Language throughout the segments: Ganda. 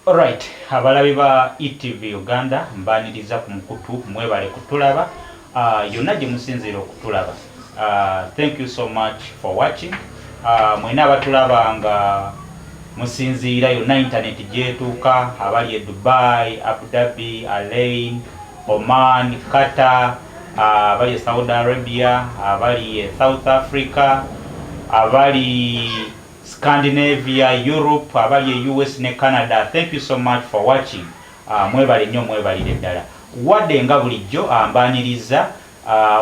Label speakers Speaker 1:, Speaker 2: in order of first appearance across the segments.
Speaker 1: Alright, abalabi ba ETV Uganda, mbaniriza ku mukutu. Mwebale kutulaba yonna gye musinziira okutulaba. Thank you so much for watching. Mwena abatulaba nga musinziira yonna internet gyetuuka, abali e Dubai, Abu Dhabi, Al Ain, Oman, Qatar, abali e Saudi Arabia, abali e South Africa, abali Scandinavia, Europe, abali e US ne Canada, thank you so much for watching. Mwebale nnyo, mwebalire ddala. Wadde nga bulijjo mbaniriza,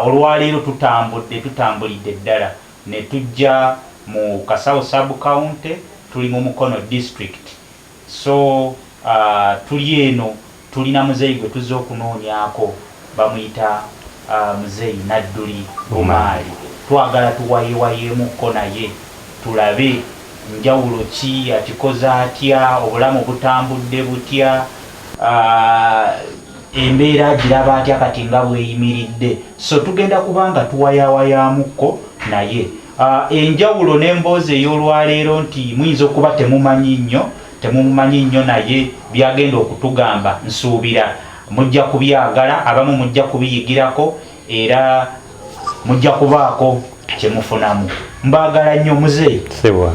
Speaker 1: olwaleero tutambudde, tutambulidde ddala ne tujja mu Kasawo Sub County, tuli mu Mukono District. So tuli eno, tulina muzeeyi gwe tuzze okunoonyaako, bamuyita Muzeeyi Nadduli Bumaali. Twagala tuwayewayeemukko naye tulabe njawulo ki, akikoze atya, obulamu butambudde butya, embeera agiraba atya kati nga bweyimiridde. So tugenda kubanga tuwayawayamukko naye. Enjawulo n'emboozi ey'olwaleero nti muyinza okuba temumanyi nnyo, temumumanyi nnyo, naye byagenda okutugamba nsuubira mujja kubyagala, abamu mujja kubiyigirako era mujja kubaako kyemufunamu. Mbaagala nnyo. Muzeeyi.
Speaker 2: Sebo.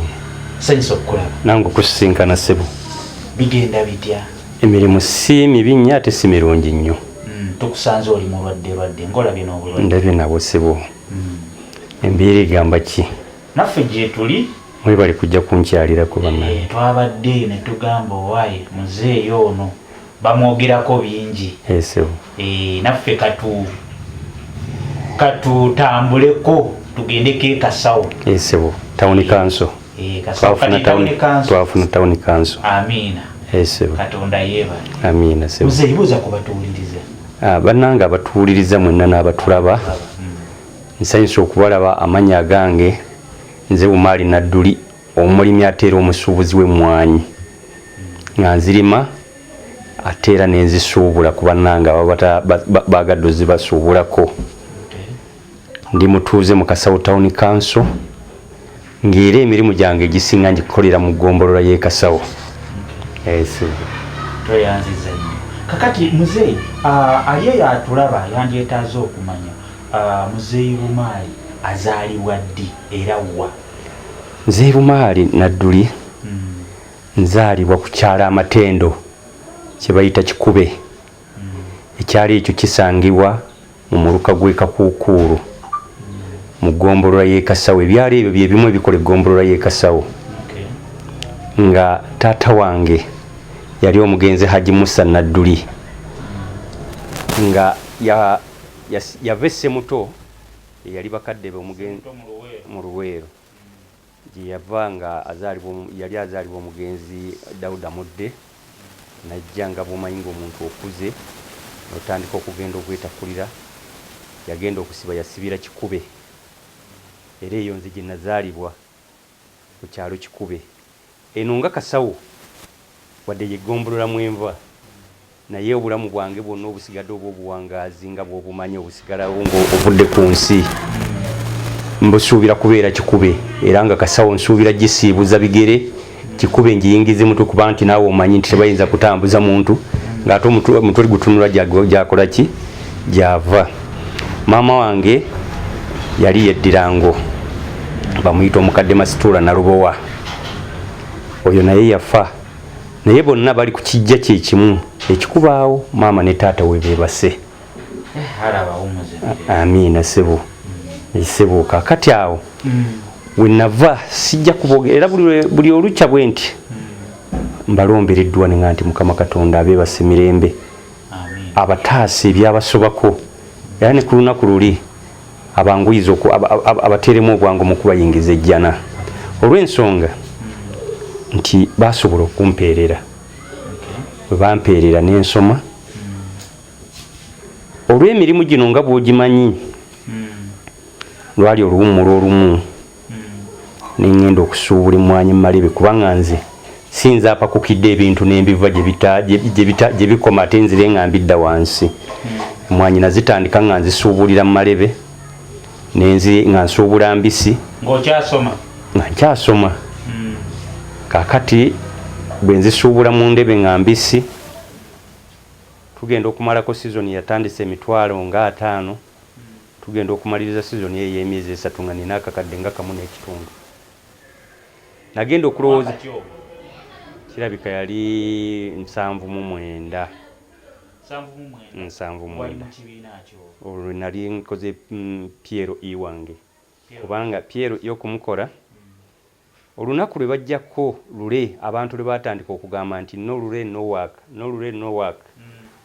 Speaker 1: Sanyusa okukulaba.
Speaker 2: Nange okusisinkana, sebo.
Speaker 1: Bigenda bitya?
Speaker 2: Emirimu si mibi nnyo ate si mirungi nnyo.
Speaker 1: Tukusanze oli mulwadde lwadde, ng'olabye n'obulwadde.
Speaker 2: Ndabye nabwo, sebo. Embeera egamba ki?
Speaker 1: Naffe gyetuli.
Speaker 2: Mwebale kujja kunkyalirako, bannange.
Speaker 1: Twabadde ne tugamba, owaaye muzeeyi ono bamwogerako bingi.
Speaker 2: Sebo.
Speaker 1: Naffe katutambuleko tugendeko e Kasawo.
Speaker 2: Sebo, town council.
Speaker 1: Kasawo kati town council.
Speaker 2: Twafuna town council.
Speaker 1: Amiina.
Speaker 2: Sebo.
Speaker 1: Katonda yeebale.
Speaker 2: Amiina, sebo.
Speaker 1: Muzeeyi, buuza ku batuwuliriza.
Speaker 2: Ah, bannange abatuwuliriza mwenna n'abatulaba, nsanyusa okubalaba. Amannya agange nze Bumaali Nadduli, omulimi ate era omusuubuzi w'emmwanyi, nga nzirima ate era nenzisuubula ku bannange ababa bagadde ozibasuubulako. Ndi mutuuze mu Kasawo Town Council, ng'era emirimu gyange egisinga ngikolera mu ggombolola y'e Kasawo.
Speaker 1: Tweyanziza nnyo. Kakati muzeeyi, ali eyo atulaba yandyetaaze okumanya, Muzeeyi Bumaali azaalibwa ddi era wa?
Speaker 2: Nze Bumaali Nadduli nzaalibwa ku kyalo Amatendo kye bayita Kikube. Ekyalo ekyo kisangibwa mu muluka gw'e Kakuukuulu mu ggombolola y'e Kasawo. Ebyalo ebyo bye bimu ebikola eggombolola y'e Kasawo. Nga taata wange yali omugenzi Haji Musa Nadduli, nga yava Essemuto eyali bakadde be omugenzi mu Luweero gye yava, nga azaalibwa, yali azaalibwa omugenzi Dauda Mudde. Najja nga bw'omanyi ng'omuntu okuze n'otandika okugenda okwetakulira, yagenda okusiba, yasibira Kikube, era eyo nze gye nazaalibwa ku kyalo Kikube. Eno nga Kasawo wadde ye ggombolola mwenva, naye obulamu bwange bwonna obusigadde oba obuwangaazi nga bw'obumanyi obusigalawo ng'ovudde ku nsi mbusuubira kubeera Kikube, era nga Kasawo nsuubira gisiibuza bigere, Kikube ngiyingize mutwe, kuba nti naawe omanyi nti tebayinza kutambuza muntu ng'ate omutwe gutunula gyakola ki gyava. Maama wange yali yeddirango, bamuyita omukadde Masituula Nalubowa, oyo naye yafa, naye bonna bali ku kijja kyekimu ekikubaawo maama ne taata we beebase. Amiina, sebo, sebo. Kakati awo wenava sijja kubogera, era buli olukya bwe nti mbalombera eddwa nenga nti Mukama Katonda abeebase mirembe, abataasa ebyabasobako, era ne ku lunaku luli abanguyiza, abateeremu obwangu mu kubayingiza ejjana, olw'ensonga nti basobola okumpeerera. Bwe bampeerera n'ensoma, olw'emirimu gino nga bw'ogimanyi, lwali oluwummula olumu neŋŋenda okusuubula emmwanyi Malebe, kubanga nze sinza apakukidde ebintu n'embiva gye bikoma ate nzire nga mbidda wansi. Emmwanyi nazitandika nga nzisuubulira mu Malebe, nenzi nga nsuubula mbisi.
Speaker 1: Ng'okyasoma?
Speaker 2: Nga nkyasoma. Kakati Bwe nzisuubula mu ndebe nga mbisi, tugenda okumalako sizoni yatandise emitwalo nga 50, tugenda okumaliriza sizoni eyo ey'emyezi 3 nga nina akakadde nga 1.5. Nagenda okulowooza kirabika yali 79. 79 olwo nali nkoze PLE wange, kubanga PLE okumukola olunaku lwe bajjako Lule, abantu lwe batandika okugamba nti no Lule no work, no Lule no work,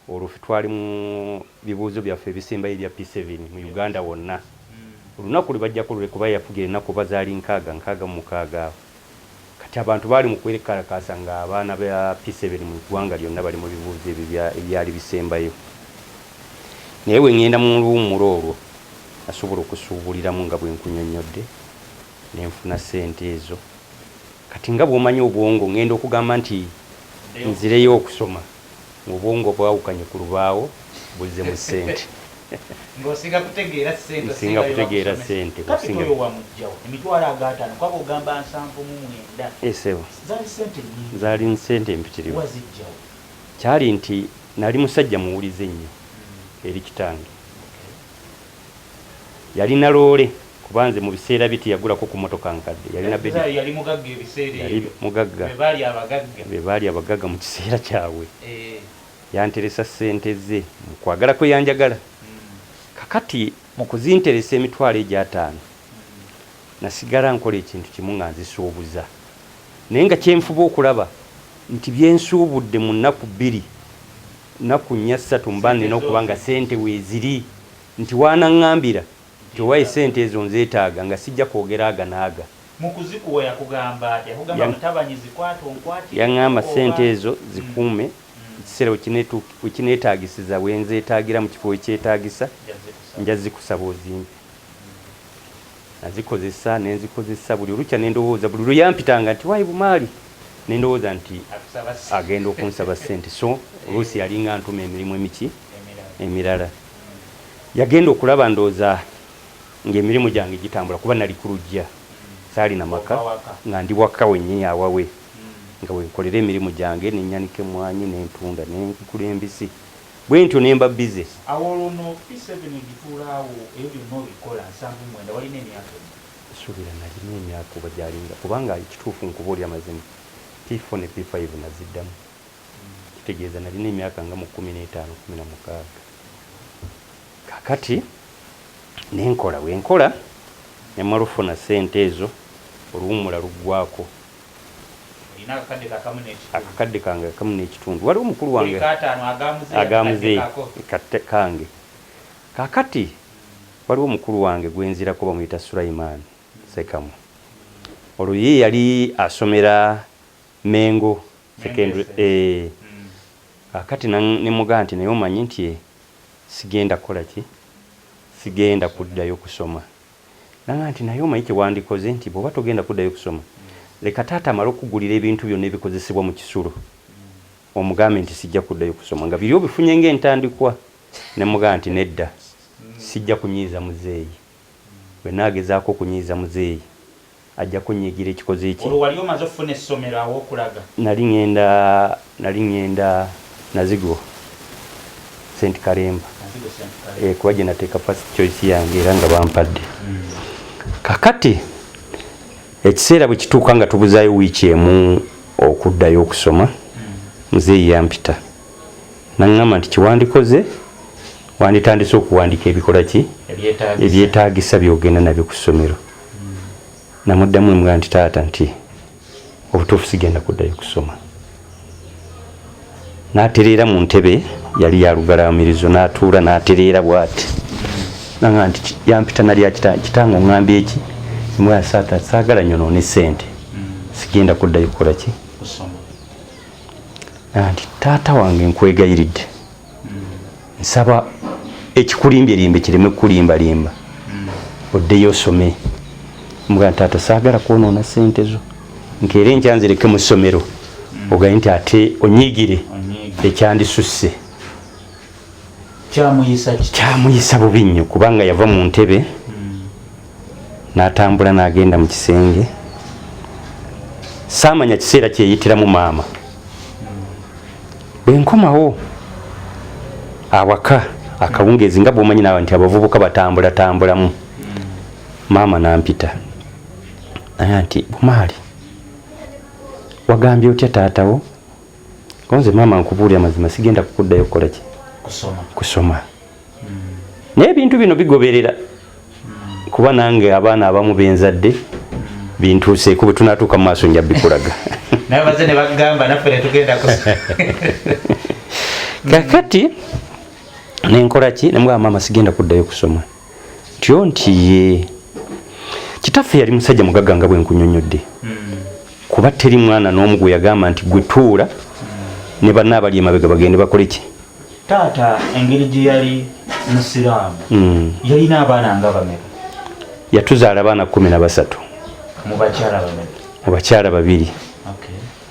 Speaker 2: olwo ffe twali mu bibuuzo byaffe ebisembayo ebya P7 mu Uganda wonna. Olunaku lwe bajjako Lule, kuba yafugira ennaku oba zaali 60, 66 awo. Kati abantu baali mu kwekalakaasa nga abaana ba P7 mu ggwanga lyonna bali mu bibuuzo ebyo ebyali bisembayo. Naye bwe ŋŋenda mu luwummula olwo, nasobola okusuubuliramu nga bwe nkunyonnyodde, ne nfuna ssente ezo. Kati nga bw'omanyi obwongo, ŋŋenda okugamba nti nzireyo okusoma, ng'obwongo bwawukanye ku lubaawo buzze mu ssente.
Speaker 1: Ng'osinga kutegeera ssente.
Speaker 2: Nsinga kutegeera ssente.
Speaker 1: Kapito oyo wamuggyawo emitwalo ag'ataano, kuba bw'ogamba 79.
Speaker 2: Esebo.
Speaker 1: Zaali ssente nnyingi.
Speaker 2: Zaali ssente mpitirivu.
Speaker 1: Waziggyawo?
Speaker 2: Kyali nti nali musajja muwulize nnyo eri kitange. Yalina loole, kuba nze mu biseera bye teyagulako ku mmotoka nkadde. Yalina
Speaker 1: Yali yali mugagga ebiseera
Speaker 2: Yali
Speaker 1: ebyo.
Speaker 2: mugagga.
Speaker 1: Be baali abagagga.
Speaker 2: Be baali abagagga mu kiseera kyabwe. Yanteresa ssente ze mu kwagala kwe yanjagala. Kakati mu kuzinteresa emitwalo egyo 50, nasigala nkola ekintu kimu nga nzisuubuza. Naye nga kye nfuba okulaba nti bye nsuubudde mu nnaku 2, nnaku 4, 3 mba
Speaker 1: Ssente
Speaker 2: nnina okuba nga
Speaker 1: z'ozijja.
Speaker 2: ssente weeziri nti w'anaŋŋambira nti owaye ssente ezo nzeetaaga nga sijja kwogera aga n'aga.
Speaker 1: Mu kuzikuwa yakugamba atya? Yakugamba mutabanyi zikwate onkwatireko
Speaker 2: Yaŋŋamba
Speaker 1: oba?
Speaker 2: ssente ezo zikuume, ekiseera we kineetaagisiza, we nzeetaagira mu kifo we kyetaagisa,
Speaker 1: Nja zikusaba.
Speaker 2: nja zikusaba ozimpe. Nazikozesa ne nzikozesa buli olukya ne ndowooza, buli lwe yampitanga nti waayi bumaali, ne ndowooza nti
Speaker 1: Akusaba ssente.
Speaker 2: agenda okunsaba ssente. So oluusi yalinga antuma emirimu emiki
Speaker 1: Emirala.
Speaker 2: Emirala. Yagenda okulaba ndowooza ng'emirimu gyange gitambula, kuba nali ku luggya, saalina maka.
Speaker 1: Ova waka.
Speaker 2: Nga ndi waka wennyini awawe, nga we nkolera emirimu gyange, ne nnyanika emmwanyi ne ntunda, ne ngula embisi, bwe ntyo ne mba busy.
Speaker 1: Awo olwo no P7 ogituulaawo, ebyo byonna obikola 79, walina emyaka emeka?
Speaker 2: Nsuubira nalina emyaka oba gyalinga, kubanga ekituufu nkubuulira amazima, P4 ne P5 naziddamu. Kitegeeza nalina emyaka nga mu 15, 16. Kaakati ne nkola bwe nkola ne mmala okufuna ssente ezo, oluwummula luggwako.
Speaker 1: Olina akakadde kakamu n'ekitundu.
Speaker 2: Akakadde kange 1.5. Waliwo mukulu
Speaker 1: Buli
Speaker 2: wange
Speaker 1: kataano aga muzeeyi
Speaker 2: aga
Speaker 1: akakadde
Speaker 2: muzeeyi
Speaker 1: kako.
Speaker 2: Katte kange. Kaakati waliwo mukulu wange gwe nzirako bamuyita Sulaiman Sekamu. Olwo ye yali asomera Mengo Secondary. Kaakati ne mugamba nti naye omanyi nti sigenda kukola ki? Sigenda kuddayo kusoma. Nangamba nti naye omanyi kye wandikoze, nti bw'oba togenda kuddayo kusoma, leka taata amale okukugulira ebintu byonna ebikozesebwa mu kisulo, omugambe nti sijja kuddayo kusoma nga biri obifunye ng'entandikwa. Ne mugamba nti nedda, sijja kunyiiza muzeeyi. Bwe naagezaako okunyiiza muzeeyi, ajja kunnyiigira ekikoze ki.
Speaker 1: Olwo wali omaze okufuna essomero aw'okulaga?
Speaker 2: Nali ŋŋenda Nazigo St Kalemba.
Speaker 1: Nazigo St Kalemba.
Speaker 2: Kuba gye nateeka first choice yange era nga bampadde. Kakati ekiseera bwe kituuka nga tubuzaayo wiiki emu okuddayo okusoma, muzeeyi yampita naŋŋamba nti kiwandikoze wanditandise okuwandika ebikola ki
Speaker 1: Ebyetaagisa.
Speaker 2: Ebyetaagisa by'ogenda nabyo ku ssomero. Namuddamu nemugamba nti taata, nti obutuufu sigenda kuddayo kusoma. N'atereera mu ntebe yali ya lugalamirizo, n'atuula n'atereera bw'ati, nanga nti yampita nalya kitange oŋŋambye eki? Mugamba saata saagala nyonoone ssente, sigenda kuddayo kukola ki?
Speaker 1: Kusoma.
Speaker 2: Nti taata wange, nkwegayiridde, nsaba ekikulimbyelimbe kireme kukulimbalimba, oddeyo osome. Mugamba taata saagala kwonoona ssente zo, nkeera enkya nzireke mu ssomero ogaye nti ate onyiigire.
Speaker 1: Onyiige.
Speaker 2: Ekyandisusse.
Speaker 1: Kyamuyisa ki?
Speaker 2: Kyamuyisa bubi nnyo, kubanga yava mu ntebe n'atambula n'agenda mu kisenge. Saamanya kiseera kyeyitiramu maama. Bwe nkomawo awaka akawungeezi, nga bwomanyi nawe nti abavubuka batambulatambulamu, maama nampita naye nti, "Bumaali, wagambye otya taatawo?" Konze, "Maama, nkubuulira amazima, sigenda kukuddayo kukola ki?"
Speaker 1: Kusoma.
Speaker 2: Kusoma. Naye ebintu bino bigoberera, kuba nange abaana abamu benzadde bintuuseeko. Bwe tunaatuuka mu maaso nja bikulaga.
Speaker 1: Naye baze ne bagamba naffe netugenda.
Speaker 2: Kakati nenkola ki? Nemugamba, "Maama, sigenda kuddayo kusoma." Ntyo nti ye kitaffe yali musajja mugagga nga bwe nkunyonyodde, kuba teri mwana n'omu gwe yagamba nti gwe tuula ne banna abali emabega bagende bakole ki.
Speaker 1: Taata engeri gye yali musiraamu, yalina abaana nga bameka?
Speaker 2: Yatuzaala abaana 13.
Speaker 1: Mu bakyala bameka?
Speaker 2: Mu bakyala babiri.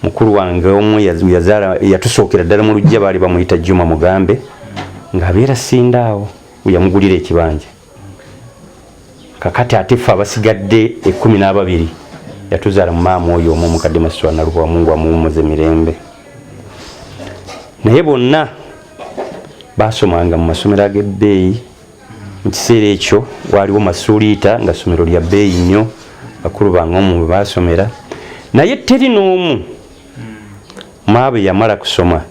Speaker 2: Mukulu wange omu yazaala, yatusookera ddala mu luggya, baali bamuyita Juma Mugambe, ng'abeera Sindaawo, yamugulira ekibanja. Kakati ate ffe abasigadde 12 yatuzaala mu maama oyo omu, omukadde Maswa Nalubawa, Mungu amuwummuze mirembe. Naye bonna basomanga mu masomero ag'ebbeeyi. Mu kiseera ekyo waaliwo Masuuliita, nga ssomero lya bbeeyi nnyo, bakulu bange omwo bwe basomera. Naye teri n'omu maabe yamala kusoma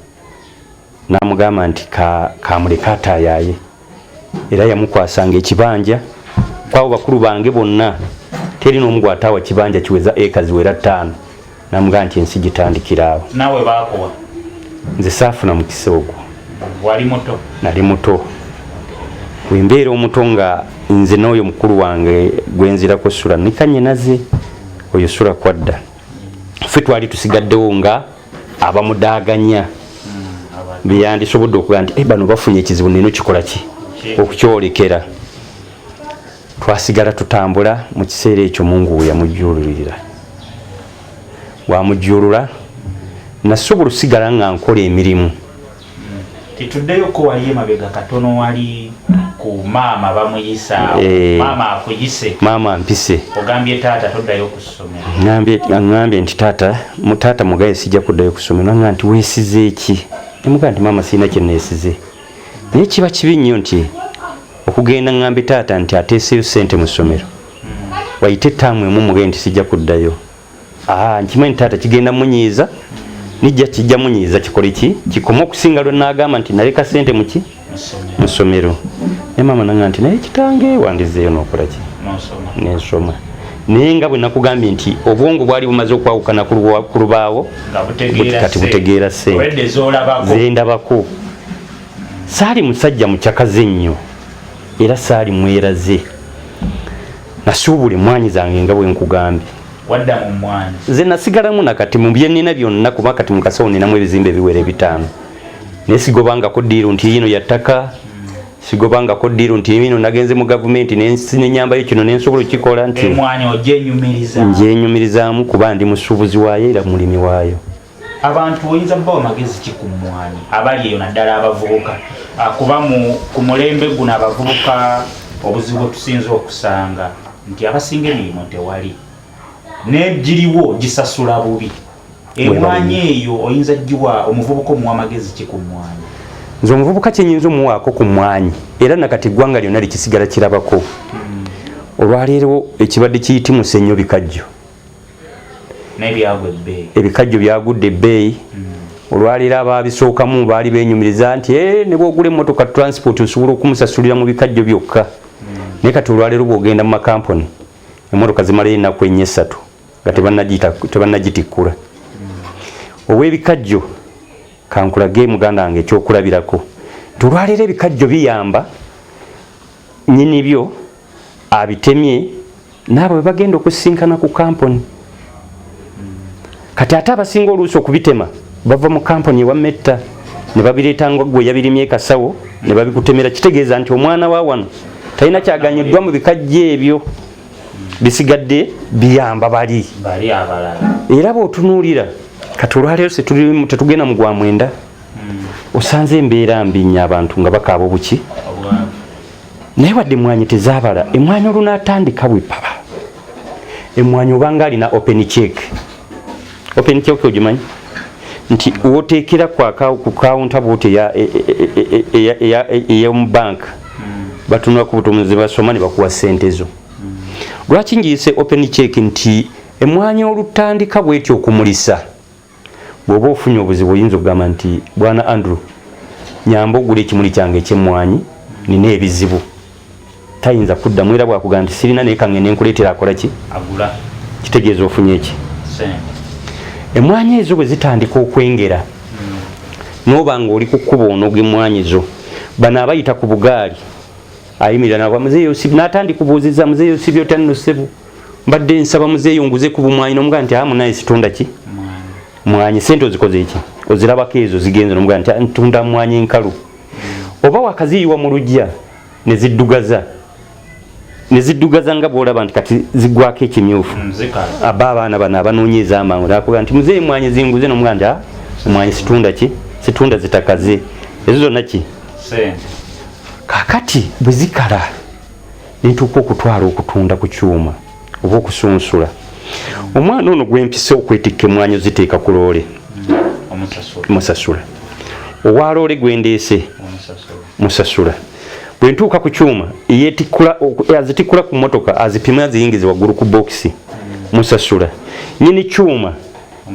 Speaker 2: n'amugamba nti kamuleke ataayaye. Era yamukwasanga ekibanja. Kwabo bakulu bange bonna teri n'omu gwataawa kibanja kiweza eka ziwera 5, namugamba nti ensi gitandikira awo.
Speaker 1: Naawe baakuwa?
Speaker 2: Nze saafuna mukisa ogwo.
Speaker 1: Wali muto?
Speaker 2: Nali muto. Wembeera omuto nga nze n'oyo mukulu wange gwenzirako Sula nikanyinaze, oyo Sula kwadda, ffe twali tusigaddewo nga abamudaaganya. Byeyandisobodde okugaa nti, "Eh, bano bafunye ekizibu, nina kikola ki okukyolekera." Twasigala tutambula. Mu kiseera ekyo Mungu we yamujjululira, wamujjulula, nasobola osigala nga nkola emirimu.
Speaker 1: Tituddeyoko wali emabega katono, wali ku maama bamuyisa. Maama akuyise?
Speaker 2: Maama mpise.
Speaker 1: Ogambye taata toddayo ku ssomero?
Speaker 2: Ŋŋambye nti taata, taata mugaye sijja kuddayo ku ssomero. Nga nti weesize ki? Nemugaa nti, "Maama, sirina kye neesize." Naye kiba kibi nnyo nti okugenda ŋŋambe taata nti ateeseyo ssente mu ssomero, wayite ettaamu emu mugaye nti sijja kuddayo. Aa, nkimanyi taata kigenda munyiiza, nijja kijja munyiiza, kikole ki kikome okusinga lwe naagamba nti naleka ssente muki?
Speaker 1: Mu ssomero.
Speaker 2: Mu ssomero. Naye maama naŋŋamba nti, "Naye kitange, wandizeeyo n'okola ki?"
Speaker 1: N'osoma.
Speaker 2: Nensoma. Naye nga bwe nakugambye nti obwongo bwali bumaze okwawukana ku lubaawo.
Speaker 1: Nga butegeera.
Speaker 2: Kati butegeera ssente.
Speaker 1: Olwedde z'olabako.
Speaker 2: Zendabako. Saali musajja mukyakaze nnyo, era saali mweraze. Nasuubula emwanyi zange nga bwe nkugambye.
Speaker 1: Wadda mu mmwanyi?
Speaker 2: Nze nasigalamu nakati mu byenina byonna, kuba kati mu kasawo ninamu ebizimbe ebiwera 5, naye sigobangako deal nti yino ya ttaka, sigobangako deal nti yino nagenze mu gavumenti nenyambayo kino nensobola okukikola nti
Speaker 1: Emwanyi ogyenyumiriza?
Speaker 2: Njenyumirizaamu, kuba ndi musuubuzi waayo era mulimi waayo.
Speaker 1: Abantu oyinza kubawa magezi ki ku mmwanyi abali eyo, naddala abavubuka? Kuba ku mulembe guno abavubuka obuzibu bwe tusinza okusanga nti abasinga emirimu tewali, negiriwo gisasula bubi. Emwanyi eyo oyinza giwa omuvubuka, omuwa magezi ki ku mmwanyi?
Speaker 2: Nze omuvubuka kyenyinza omuwaako ku mmwanyi, era nakati eggwanga lyonna likisigala kirabako, olwaleero ekibadde kiyitimuse ennyo bikajjo.
Speaker 1: N'ebyagwa ebbeeyi.
Speaker 2: Ebikajjo byagudde ebbeeyi. Olwaleero ababisookamu baali benyumiriza nti, "Eh, ne bwogula emmotoka transport osobola okumusasulira mu bikajjo byokka." Naye kati olwaleero bwogenda mu makampuni, emmotoka zimalayo ennaku ennya esatu nga tebannagitikkula. Ow'ebikajjo, kankulage muganda wange ekyokulabirako nti olwaleero ebikajjo biyamba nyini byo abitemye naabo bwe bagenda okusinkana ku kampuni. Kati ate abasinga oluusi okubitema bava mu kampuni ewa Metta ne babireeta nga gwe yabirimye kasawo ne babikutemera. Kitegeeza nti omwana wa wano talina kyaganyiddwa mu bikajjo ebyo, bisigadde biyamba bali
Speaker 1: bali abalala.
Speaker 2: Era bw'otunuulira kati olwaleero tetugenda mu gwa 9, osanze embeera mbi nnyo, abantu nga bakaaba obuki?
Speaker 1: Obwavu.
Speaker 2: Naye wadde emwanyi tezaabala, emwanyi olunaatandika bwe paba emwanyi, obanga alina open check. Open check ogimanyi? Nti woteekera ku kawunta bwoti ey'omu banka, batunula ku butomuzi, basoma ne bakuwa ssente zo. Lwaki ngiyise open check? Nti emwanyi olutandika bwetyo okumulisa, bw'oba ofunye obuzibu oyinza okugamba nti, "Bwana Andrew, nyamba ogula ekimuli kyange ekyemwanyi, nina ebizibu." Tayinza kuddamu, era bwakugamba nti, "Sirina, naye kangende nkuleetera," akola ki?
Speaker 1: Agula.
Speaker 2: Kitegeeza ofunye eki?
Speaker 1: Sente.
Speaker 2: Emwanyi ezo bwe zitandika okwengera, noba nga oli ku kkubo onoga emwanyi zo, bano abayita ku bugaali ayimirira nagwa, "Muzeeyo osibye?" N'atandika obuuziza, "Muzeeyo osibye otya nno ssebo? Mbadde nsaba muzeeyo nguze ku bumwanyi." Nomugaa nti, "Amunaye situnda ki mwanyi." Sente ozikoze eki? Ozirabako ezo zigenze. Nomugaa nti, "Ntunda mwanyi enkalu." Oba wakaziyiwa mu lujja ne ziddugaza nga bwolaba nti kati zigwako ekimyufu.
Speaker 1: Zikala.
Speaker 2: Aba abaana bano abanoonya ez'amangu nakuga nti, "Muzeeyi, mwanyi zinguze." Nomugaa nti, "Ah, omwanyi situnda ki, situnda zitakaze." Ezo zonna ki?
Speaker 1: Sente.
Speaker 2: Kakati bwe zikala nentuuka okutwala okutunda ku kyuma oba okusunsula, omwana ono gwempise okwetikka emwanyi oziteeka ku loole,
Speaker 1: Omusasula.
Speaker 2: Musasula. Owa loole gwendeese,
Speaker 1: Omusasula.
Speaker 2: musasula. Bwe ntuuka ku kyuma, azitikkula ku motoka, azipima, aziyingize waggulu ku bokisi, musasula. Nyini kyuma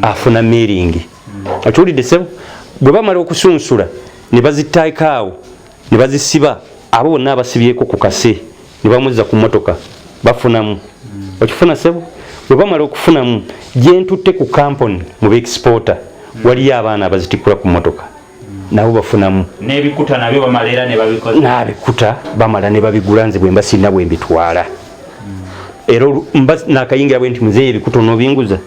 Speaker 2: afuna miringi. Okiwulidde sebo? Bwe bamala okusunsula ne baziteeka awo ne bazisiba, abo bonna abasibyeko ku kase ne bamuzza ku motoka bafunamu. Okifuna sebo? Bwe bamala okufunamu, gyentutte ku kampuni mu beexporter, waliyo abaana abazitikkula ku motoka, nabo bafunamu.
Speaker 1: N'ebikuta nabyo bamala era ne babikoza.
Speaker 2: N'abikuta bamala ne babigula. Nze bwe mba sirina bwe mbitwala, era mba nakayingira bwe nti, "Muzeeyi, ebikuta onoobinguza?"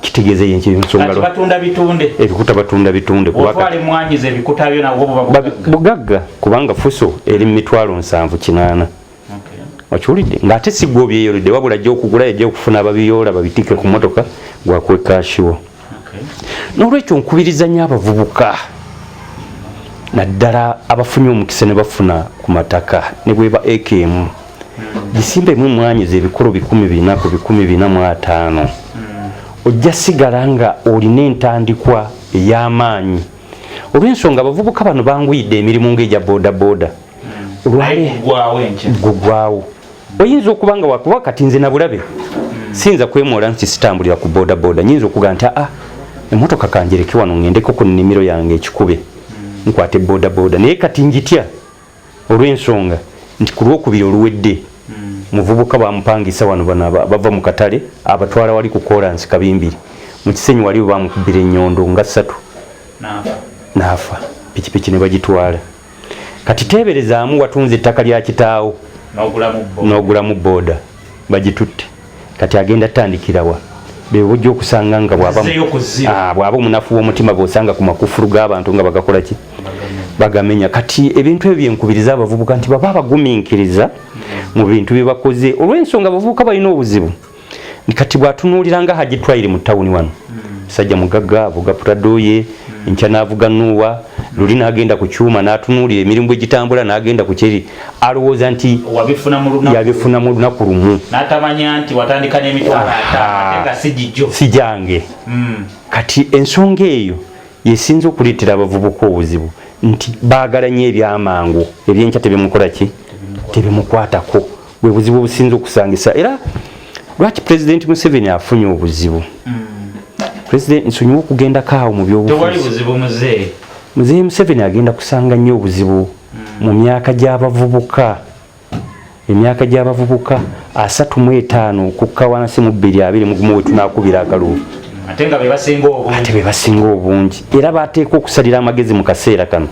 Speaker 2: Kitegeeza eyo ensonga.
Speaker 1: Kati batunda bitunde.
Speaker 2: Ebikuta batunda bitunde kuba
Speaker 1: Otwala emwanyi ze, ebikuta byo nabwo buba
Speaker 2: bugagga, kubanga fuso eri mu 780,000. Okiwulidde? Ng'ate si gwe obyeyoledde, wabula ajja okugula, yajja okufuna ababiyoola babitikke ku motoka gwakwekashiwo. N'olwekyo nkubiriza nnyo abavubuka, naddala abafunye omukisa ne bafuna ku mataka, ne bweba eka emu, gisimbemu emwanyi z'ebikolo 400 ku 450. Ojja sigala nga olina entandikwa ey'amaanyi, olw'ensonga abavubuka bano banguyidde emirimu ng'egya boda boda.
Speaker 1: Naye gugwawo enkya.
Speaker 2: Gugwawo. Oyinza okuba nga wakuba kati nze nabulabe siyinza kwemwola nti sitambulira ku boda boda. Nyinza okuga nti, "Aa, emotoka kanjereke wano, ngendeko ku nnimiro yange ekikube, nkwate boda boda." Naye kati njitya olw'ensonga nti ku lwokubiri oluwedde muvubuka bamupangisa wano, bano bava mu katale abatwala wali ku kolansi Kabimbiri mu Kisenyi, wali bamukubira ennyondo nga ssatu.
Speaker 1: Naafa.
Speaker 2: N'afa, pikipiki ne bagitwala. Kati teeberezaamu watunze ettaka lya kitaawo
Speaker 1: n'ogulamu bo
Speaker 2: n'ogulamu booda, bagitutte. Kati agenda tandikirawa? Bebujja okusanga nga bw'aba
Speaker 1: Azzeeyo ku zero.
Speaker 2: Ah, bw'aba omunafu w'omutima, bw'osanga ku makufulu g'abantu nga bagakola ki? Bagamenya. Kati ebintu ebyo byenkubiriza abavubuka nti baba abagumiikiriza mu bintu bye bakoze, olw'ensonga abavubuka balina obuzibu. Kati bw'atunuulira nga Haji Twayiri mu tawuni wano, musajja mugagga, avuga Prado ye enkya n'avuga Nuuwa, luli n'agenda ku kyuma n'atunuulira emirimu bwe gitambula, n'agenda ku kyeri, alowooza nti
Speaker 1: wabifuna mu lunaku.
Speaker 2: Yabifuna mu lunaku lumu.
Speaker 1: N'atamanya nti watandika n'50,000 ate nga si gijjo.
Speaker 2: Si gyange. Kati ensonga eyo yesinza okuleetera abavubuka obuzibu, nti baagala nnyo ebyamangu, ebyenkya tebimukola ki? Tebimukwatako. Bwe buzibu obusinza okusangisa. Era lwaki Pulezidenti Museveni afunye obuzibu? President, nsonyiwa okugendako awo mu
Speaker 1: Tewali
Speaker 2: byobufuzi.
Speaker 1: buzibu, muzeeyi.
Speaker 2: Muzeeyi Museveni agenda kusanga nnyo obuzibu mu myaka gy'abavubuka, emyaka gy'abavubuka 35 okukka wansi mu 2021 we tunaakubira akalulu.
Speaker 1: Ate nga be basinga obungi.
Speaker 2: Ate be basinga obungi, era bateeka okusalira amagezi mu kaseera kano.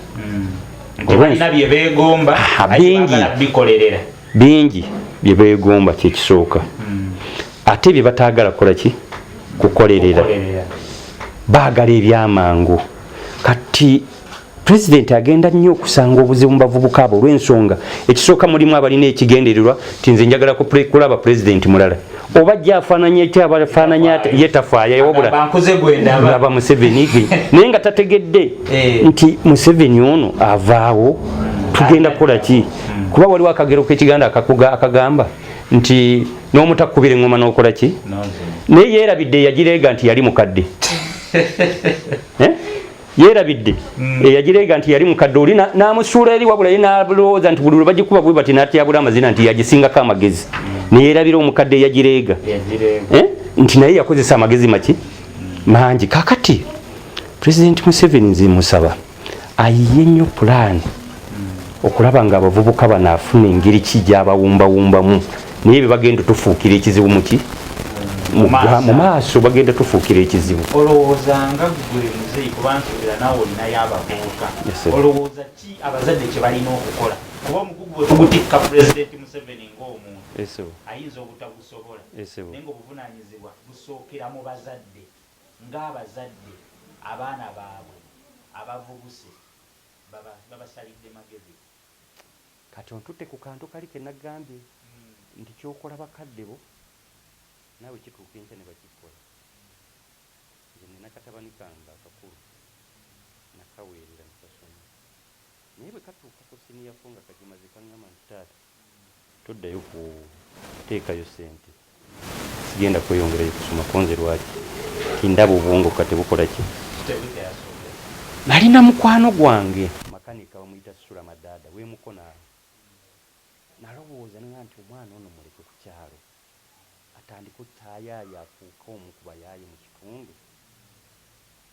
Speaker 1: Nti balina bye beegomba,
Speaker 2: Ah,
Speaker 1: ate
Speaker 2: bingi.
Speaker 1: baagala bikolerera.
Speaker 2: Bingi bye beegomba, kyekisooka, ate bye bataagala kukola ki? Kukolerera.
Speaker 1: Kukolerera.
Speaker 2: Baagala ebyamangu. Kati pulezidenti agenda nnyo okusanga obuzibu mu bavubuka abo, olw'ensonga ekisooka mulimu abalina ekigendererwa nti, "Nze njagala kulaba pulezidenti mulala," oba jja afaananya ety abafaananya ate ye tafaayo, wabula
Speaker 1: Agamba, "Nkuze gwe ndaba."
Speaker 2: Laba Museveni, naye nga tategedde nti Museveni ono avaawo, tugenda kukola ki? Kuba waliwo akagero k'ekiganda akagamba nti n'omutakubira eŋŋoma n'okola ki? Naye yeerabidde yagireega nti yali mukadde. Eh? Yeerabidde eyagireega nti yali mukadde oli n'amusuula eri, wabula ye n'alowooza nti buli lwe bagikuba bwe bati n'atyabula amazina nti yagisingako amagezi, neyeerabira omukadde eyagireega.
Speaker 1: Yagireega.
Speaker 2: Eh? Nti naye yakozesa amagezi maki mangi. Kakati President Museveni nze musaba ayiye nnyo pulaani okulaba nga abavubuka bano afuna engeri ki gyabawumbawumbamu, naye bye bagenda tufuukira ekizibu muki mu maaso, bagenda tufuukira ekizibu.
Speaker 1: Olowooza nga gwe muzeeyi, kuba nsuubira naawe olinayo abavubuka,
Speaker 2: Yes, sir.
Speaker 1: olowooza ki abazadde kye balina okukola? Kuba omugugu bwe tugutikka Pulezidenti Museveni ng'omuntu ayinza obutagusobola, naye ng'obuvunaanyizibwa busookera mu bazadde. Ng'abazadde, abaana baabwe abavubuse babasalidde magezi?
Speaker 2: Kati ontutte ku kantu kali ke nagambye nti kyokola bakadde bo naawe kituuka enkya ne bakikola. Nze nina katabani kange akakulu, nakaweerera nekasoma, naye bwe katuuka ku senior four nga kagimaze, kaŋŋamba nti, "Taata, toddayo kuteekayo ssente, sigenda kweyongerayo kusoma." Konze lwaki? Tindaba obwongo kati bukola ki?
Speaker 1: Tebukyasobola.
Speaker 2: Nalina mukwano gwange makanika, bamuyita Sula Madaada wemukono awo. Nalowooza nga nti omwana ono muleke ku kyalo atandike otaayaaya, afuuke omu ku bayaaye mu kitundu.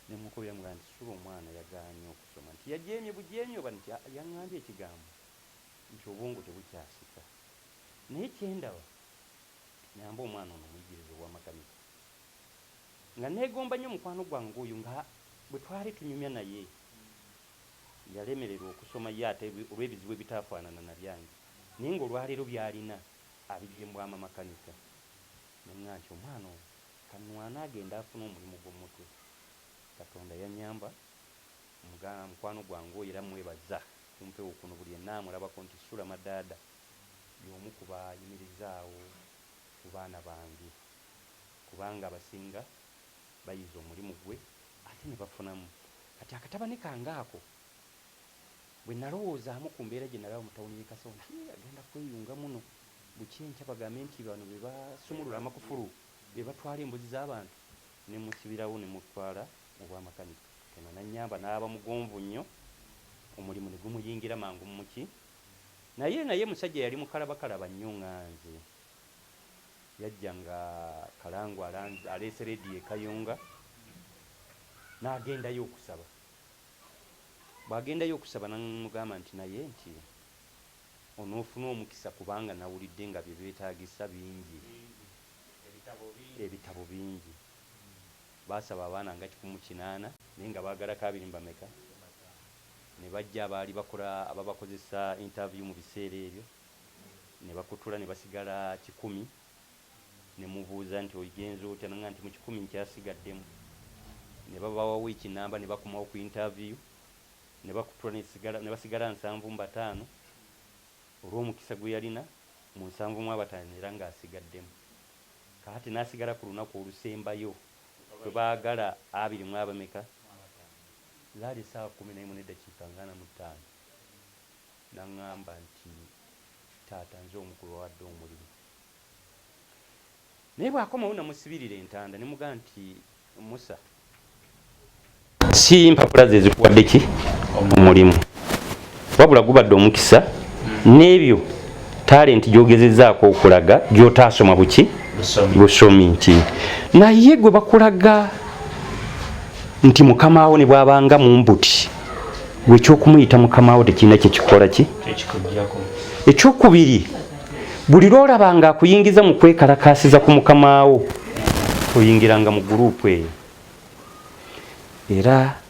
Speaker 2: Nemukubira mugaa nti, "Sula, omwana yagaanye okusoma." Nti yajeemye bujeemye oba nti, "Ah, yaŋŋambye ekigambo nti obwongo tebukyasika, naye kyendaba nyamba omwana ono omuyigiriza obwamakanika." Nga neegomba nnyo mukwano gwange oyo nga bwe twali tunyumya, naye yalemererwa okusoma ye ate olw'ebizibu ebitaafaanana na byange, naye ng'olwaleero by'alina abijje mu bwamamakanika. Neŋŋa nti omwana ono kanwana agenda afune omulimu gw'omutwe. Katonda yanyamba, mukwano gwange oyo era mwebaza kumpewo kuno, buli yenna amulabako nti Sula Madaada y'omu ku bayimirizaawo ku baana bange, kubanga abasinga bayize omulimu gwe ate ne bafunamu. Kati akatabani kange ako bwe nalowoozaamu ku mbeera gye nalaba mu tawuni y'e Kasawo nti, "Eh, agenda kweyunga muno bukyenkya bagambe nti bano be basumulula amakufulu, be batwala embuzi z'abantu." Ne musibirawo ne mutwala mu bwamakanika. Katonda nannyamba n'aba mugonvu nnyo, omulimu ne gumuyingira mangu muki. Naye musajja yali mukalabakalaba nnyo nga nze. Yajja nga Kalangu aleese rediyo e Kayunga, n'agendayo okusaba. Bw'agendayo okusaba namugamba nti, naye nti onoofuna omukisa kubanga nawulidde nga bye beetaagisa bingi, ebitabo bingi. Baasaba abaana nga 180, naye nga baagalako abiri mu bameka. Ne bajja abaali bakola ababakozesa interview mu biseera ebyo ne bakutula ne basigala 100. Ne mubuuza nti, "Ogenze otya?" Nanga nti mu 100 nkyasigaddemu. Ne babawa wiiki namba ne bakomawo ku interview ne bakutula ne basigala 75. Olw'omukisa gwe yalina, mu 75 era ng'asigaddemu. Kaati n'asigala ku lunaku olusembayo kwe baagala abiri mu abameka, zaali essaawa 11:45. N'aŋŋamba nti, "Taata, nze omu ku bawadde omulimu." Naye bw'akomawo namusibirira entanda ne mugamba nti, "Musa, si mpapula ze zikuwadde ki omulimu, wabula gubadde omukisa n'ebyo talenti gy'ogezezzaako okulaga gy'otaasoma buki busomi." Nti naye gwe bakulaga nti mukamaawo ne bw'abanga mu mbuti gwe ekyokumuyita mukamaawo tekirina kyekikola ki. Ekyokubiri, buli lwolaba nga akuyingiza mu kwekalakaasiza ku mukamaawo, oyingiranga mu guruupu eyo. Era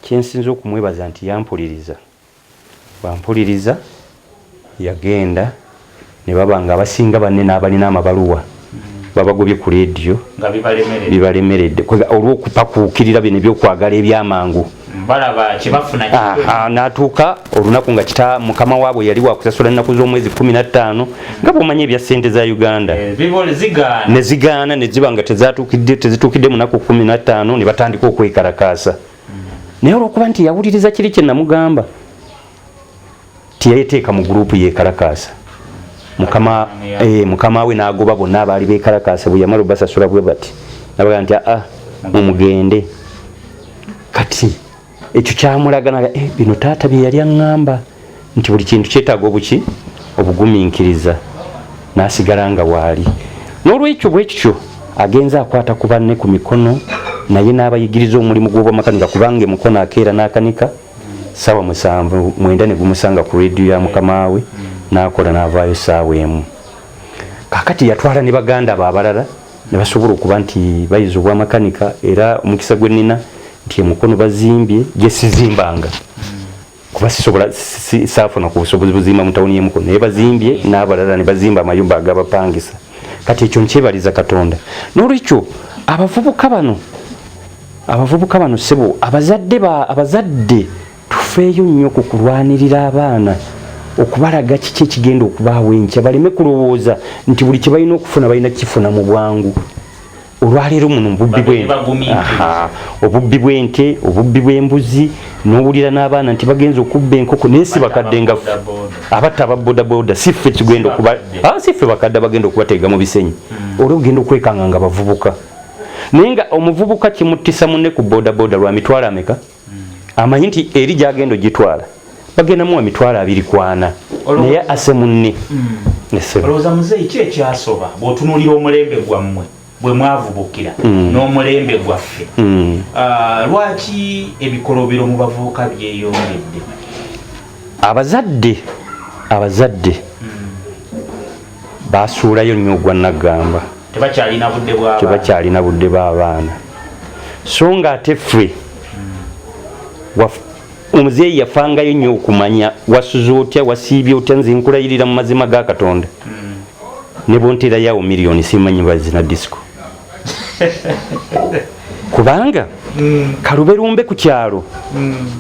Speaker 2: kyensinza okumwebaza nti yampuliriza. Bwampuliriza yagenda ne baba nga abasinga banne n'abalina amabaluwa babagobye ku leediyo
Speaker 1: nga bibalemeredde.
Speaker 2: Bibalemeredde olw'okupakuukirira bino ebyokwagala ebyamangu.
Speaker 1: Balaba kyebafuna.
Speaker 2: Aha, n'atuuka olunaku nga kita mukama waabwe yali wakusasula ennaku z'omwezi 15, nga bw'omanyi ebya ssente za Uganda.
Speaker 1: Zigaana.
Speaker 2: Ne zigaana ne ziba nga tezituukidde mu nnaku 15, ne batandika okwekalakaasa. Naye olwokuba nti yawuliriza kiri kye namugamba, tiyayeteeka mu gurupu yekalakaasa, mukama mukama we n'agoba bonna abaali bekalakaasa. Bwe yamala obasasula bwe bati nabaga nti, "Aa, Mumugende. Kati ekyo kyamulaga naga, bino taata bye yali aŋŋamba nti buli kintu kyetaaga obuki, obugumiikiriza, n'asigala nga waali. N'olwekyo bwe kityo agenze akwata ku banne ku mikono, naye n'abayigiriza omulimu gw'obwamakanika, kubanga emukono akeera n'akanika 7:00 9 ne gumusanga ku rediyo ya mukama we, n'akola n'avaayo 1:00. Kaakati yatwala ne baganda be abalala ne basobola okuba nti bayize obwamakanika. Era omukisa gwe nnina nti emukono bazimbye gye sizimbanga, kuba sisobola, saafuna ku busobozi buzimba mu tawuni y'emukono, naye bazimbye n'abalala ne bazimba amayumba agabapangisa. Kati ekyo nkyebaliza Katonda. N'olwekyo abavubuka bano, ssebo, abazadde tufeeyo nnyo ku kulwanirira abaana, okubalaga kiki ekigenda okubaawo enkya, baleme kulowooza nti buli kye balina okufuna balina kukifuna mu bwangu. Olwaleero muno mububbi
Speaker 1: Babeere bagumiikiriza.
Speaker 2: Aha, obubbi bw'ente, obubbi bw'embuzi, n'owulira n'abaana nti bagenza okubba enkoko, naye si bakadde nga ffe. Abatta ababodaboda si ffe tugenda okuba
Speaker 1: Bakadde.
Speaker 2: Ah, si ffe bakadde abagenda okubateega mu bisenyi. Olwo ogenda okwekanga nga bavubuka, naye nga omuvubuka kimuttisa munne ku bodaboda lwa mitwalo ameka? Amanyi nti eri gyagenda ogitwala bagenda muwa 24,000, naye ase munne. Ese.
Speaker 1: Olowooza, muzeeyi, ki ekyasoba bw'otunuulira omulembe gwammwe bwe mwavubukira n'omulembe gwaffe? Ah, lwaki ebikolobero mu bavubuka byeyongedde?
Speaker 2: Abazadde basuulayo nnyo ogwa naggamba.
Speaker 1: Tebakyalina budde bw'abaana.
Speaker 2: Tebakyalina budde bw'abaana, so nga ate ffe omuzeeyi yafangayo nnyo okumanya wasuze otya, wasiibye otya. Nze nkulayirira mu mazima ga Katonda, ne bwonteerayawo miliyoni, simanyi bazina disco, kubanga kaluberumbe ku kyalo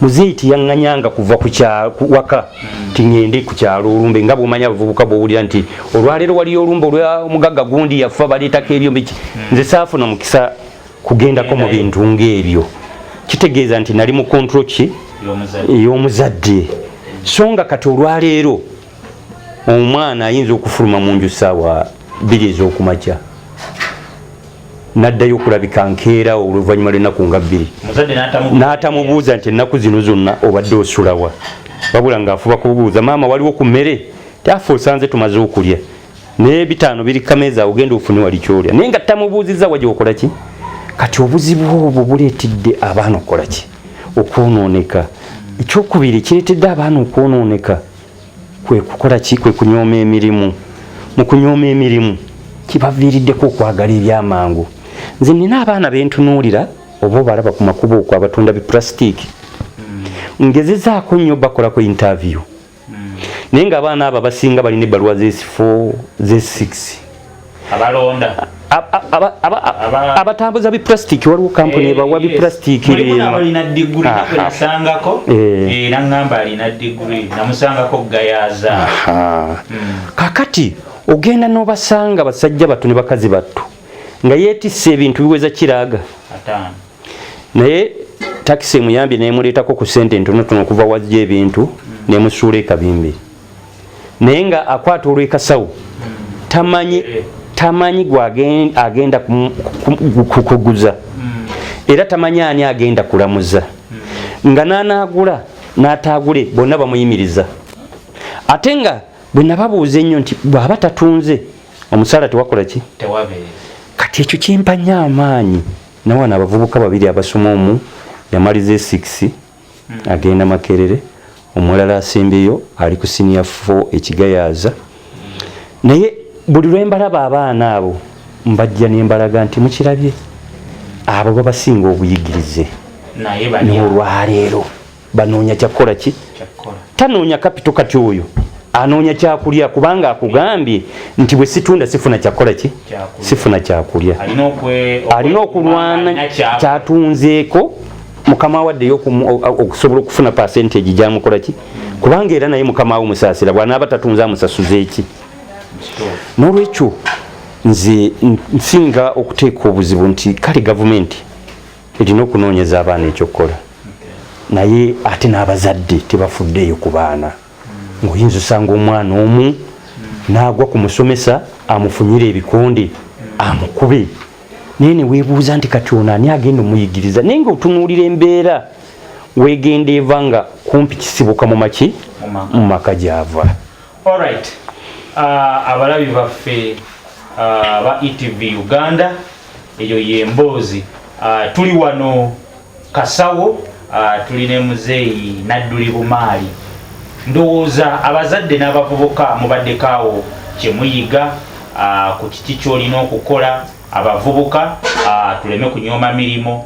Speaker 2: muzeeyi tiyaŋŋanyanga kuva ku waka ti ŋŋende ku kyalo olumbe, nga bwomanya abavubuka bwowulira nti olwaleero waliyo olumbe olwomugagga gundi yafa, baleetako ebyo biki. Nze saafuna mukisa kugendako mu bintu ng'ebyo. Kitegeeza nti nali mu control ki?
Speaker 1: Y'omuzadde.
Speaker 2: Ey'omuzadde. So nga kati olwaleero omwana ayinza okufuluma mu nju 2:00 ez'okumakya, naddayo okulabika nkeera oluvannyuma lw'ennaku nga 2.
Speaker 1: Omuzadde n'atamubuuza.
Speaker 2: N'atamubuuza nti ennaku zino zonna obadde osulawa, wabula ng'afuba kubuuza, "Maama, waliwo ku mmere?" Taafe osanze tumaze okulya, naye 500 biri kameeza awo, ogenda ofune wali kyolya, naye nga tamubuuzizza wajja okola ki. Kati obuzibu obwo buleetedde abaana okukola ki? Okwonooneka. Ekyokubiri kireetedde abaana okwonooneka kwe kukola ki? Kwe kunyooma emirimu. Mu kunyooma emirimu kibaviiriddeko okwagala ebyamangu. Nze nina abaana bentunuulira oba obalaba ku makubo okwo abatunda bipulasitiiki, ngezezaako nnyo bakolako interview, naye nga abaana abo abasinga balina ebbaluwa z'esifo ze6.
Speaker 1: Abalonda.
Speaker 2: Abatambuza bipulasitiiki, waliwo kampuni ebawa bipulasitiiki.
Speaker 1: Mulimu n'abalina diguri nasangako. Naŋŋamba alina diguri, namusangako Gayaza.
Speaker 2: Kakati ogenda n'obasanga basajja battu ne bakazi battu nga yeetisse ebintu biweza kiraaga
Speaker 1: 50.
Speaker 2: Naye takisi emuyambye nemuleetako ku sente ntonotono okuva wajja ebintu, nemusuula ekabimbi, naye nga akwata olwekasawo, tamanyi tamanyi gwagenda kukuguza, era tamanyi ani agenda kulamuza, nga nanaagula n'ataagule bonna bamuyimiriza. Ate nga bwe nababuuza ennyo nti bw'aba tatunze omusaala tewakola ki?
Speaker 1: Tewabeera.
Speaker 2: Kati ekyo kimpa nnyo amaanyi. Nawana abavubuka babiri abasoma, omu yamaliza e6 agenda Makerere, omulala asembyeyo ali ku senior 4 ekigayaaza. Naye buli lwe mbalaba abaana abo, mbajja ne mbalaga nti mukirabye, abo babasinga obuyigirize.
Speaker 1: Naye balya.
Speaker 2: N'olwaleero banoonya kyakukola ki?
Speaker 1: Kyakukola.
Speaker 2: Tanoonya capital. Kati oyo anoonya kyakulya, kubanga akugambye nti bwe situnda sifuna kyakukola ki?
Speaker 1: Kyakulya.
Speaker 2: Sifuna kyakulya.
Speaker 1: Alina
Speaker 2: Alina okulwana.
Speaker 1: Alina kyakola.
Speaker 2: Kyatunzeeko mukama waddeyo okusobola okufuna percentage gyamukola ki, kubanga era naye mukama we musaasira, bw'anaaba tatunze amusasuza eki? N'olwekyo nze nsinga okuteeka obuzibu nti kale gavumenti erina okunoonyeza abaana ekyokukola, naye ate n'abazadde tebafuddeeyo ku baana. Ng'oyinza osanga omwana omu n'agwa ku musomesa, amufunyire ebikonde, amukube. Naye ne weebuuza nti kati ono ani agenda omuyigiriza, naye nga otunuulira embeera wegenda eva nga kumpi kisibuka mu maki mu maka gyava.
Speaker 1: Alright. Abalabi baffe ba ETV Uganda, eyo yemboozi. Tuli wano Kasawo, tuli ne muzeeyi Nadduli Bumaali. Ndowooza abazadde n'abavubuka mubaddeko awo kye muyiga ku kiki ky'olina okukola. Abavubuka tuleme kunyooma mirimu,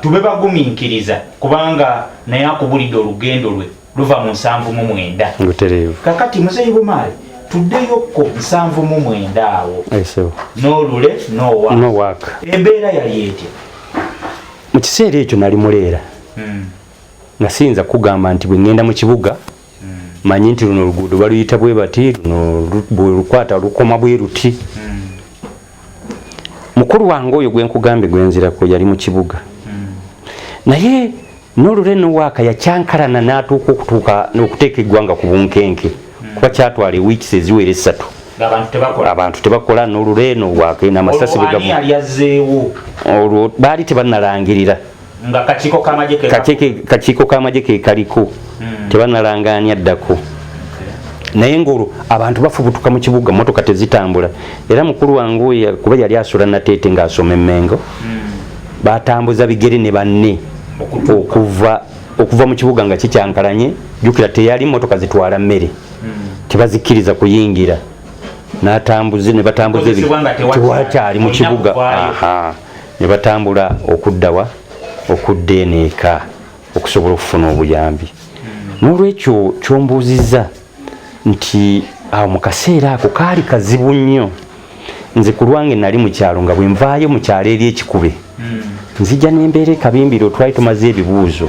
Speaker 1: tube bagumiikiriza, kubanga naye akubulidde olugendo lwe luva mu 79.
Speaker 2: Ngutereevu.
Speaker 1: Kakati muzeeyi Bumaali, tuddeyokko 79 awo n'olule nowa
Speaker 2: nowaka
Speaker 1: embeera yali etya?
Speaker 2: Mu kiseera ekyo nali muleera nga siyinza kugamba nti bwe ŋŋenda mu kibuga manyi nti luno oluguudo baluyita bwe bati, luno bwe lukwata lukoma bwe luti. Mukulu wange oyo gwe nkugambye gwenzirako yali mu kibuga, naye n'olule nowaaka yakyankalana n'atuuka okutuuka n'okuteeka eggwanga ku bunkenke, kuba kyatwala ewiikisi eziwera 3
Speaker 1: abantu
Speaker 2: tebakola n'olule nowaaka n'amasasi
Speaker 1: bwe gavu.
Speaker 2: Olwo baali tebannalangirira
Speaker 1: nga
Speaker 2: kakiiko k'amagye ke kaliko, tebanalanganya ddako, naye ngaolwo abantu bafubutuka mu kibuga, motoka tezitambula. Era mukulu wange oyo, kuba yali asula Nateete ng'asoma Emmengo, batambuza bigere ne banne okuva mu kibuga nga kikyankalanye. Jjukira teyali motoka zitwala mmere, tebazikkiriza kuyingira, n'atambuze ne batambuza, tewakyali mu kibuga, ne batambula okuddawa okudda eno eka okusobola okufuna obuyambi. N'olwekyo kyombuuzizza nti awo mu kaseera ako kaali kazibu nnyo. Nze ku lwange nali mu kyalo, nga bwe nvaayo mu kyalo eri ekikube nzija n'embeera ekabimbiro, twali tumaze ebibuuzo,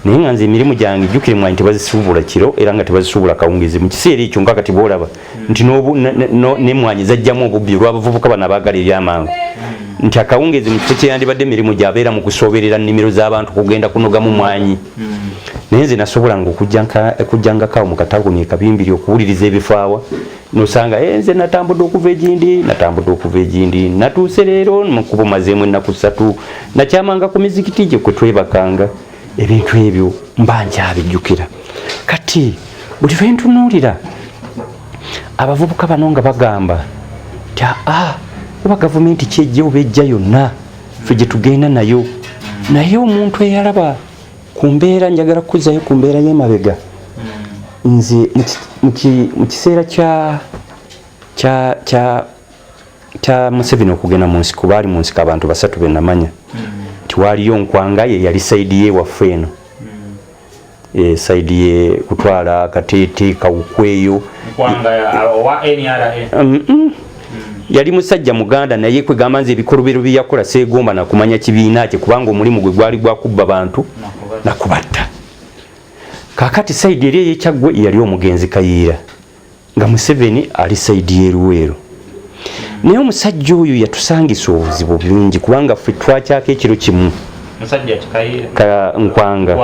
Speaker 2: naye nga nze emirimu gyange, jjukira emwanyi tebazisuubula kiro era nga tebazisuubula kawungezi mu kiseera ekyo, nga kati bwolaba nti n'emwanyi zajjamu obubbi olw'abavubuka bano abaagala ebyamangu, nti akawungezi mu kifo kyeyandibadde emirimu gyabeera mu kusooberera nnimiro z'abantu kugenda kunogamu mwanyi. Naye nze nasobolanga okujjangako awo mu katawuni ekabimbiri okuwuliriza ebifaawa, nosanga nze natambudde okuva egindi, natambudde okuva egindi, natuuse leero mukubo mazeemu ennaku 3, nakyamanga ku mizikiti gye kwe twebakanga. Ebintu ebyo mba nkyabijjukira. Kati buli lwe ntunuulira abavubuka bano nga bagamba nti aa oba gavumenti kyejja oba ejja yonna ffe gye tugenda nayo, naye omuntu eyalaba ku mbeera, njagala kukuzzayo ku mbeera y'emabega. Nze mu kiseera kya Museveni okugenda mu nsiko, baali mu nsiko abantu basatu be namanya nti waaliyo Nkwanga, ye yali side ye waffe eno, side ye kutwala Kateete Kawukweyo. Yali musajja Muganda, naye kwegamba nze ebikolobero bye yakola seegomba nakumanya kibiina kye, kubanga omulimu gwe gwali gwa kubba bantu nakubatta. Kaakati side eri ey'Ekyaggwe yali omugenzi Kayiira, nga Museveni ali side y'eruweero. Naye omusajja oyo yatusangisa obuzibu bungi, kubanga ffe twakyako ekiro kimu. Nkwanga.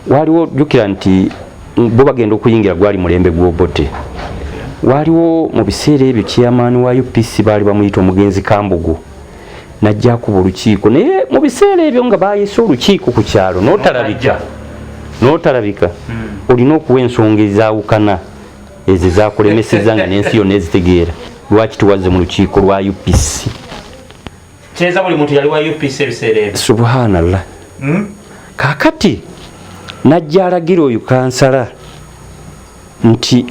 Speaker 2: Waliwo, jjukira nti bo bagenda okuyingira gwali mulembe gw'Obote. Waliwo mu biseera ebyo chairman wa UPC baali bamuyita omugenzi Kambugu, najja akuba olukiiko, naye mu biseera ebyo nga bayise olukiiko ku kyalo n'otalabika n'otalabika, olina okuwa ensonga ezaawukana ezo ezakulemeseza nga n'ensi yonna ezitegeera lwaki tuwazze mu lukiiko lwa UPC.
Speaker 1: Kyeza buli muntu yali wa UPC ebiseera ebyo.
Speaker 2: Subhanallah. Kaakati najja alagira oyo kansala nti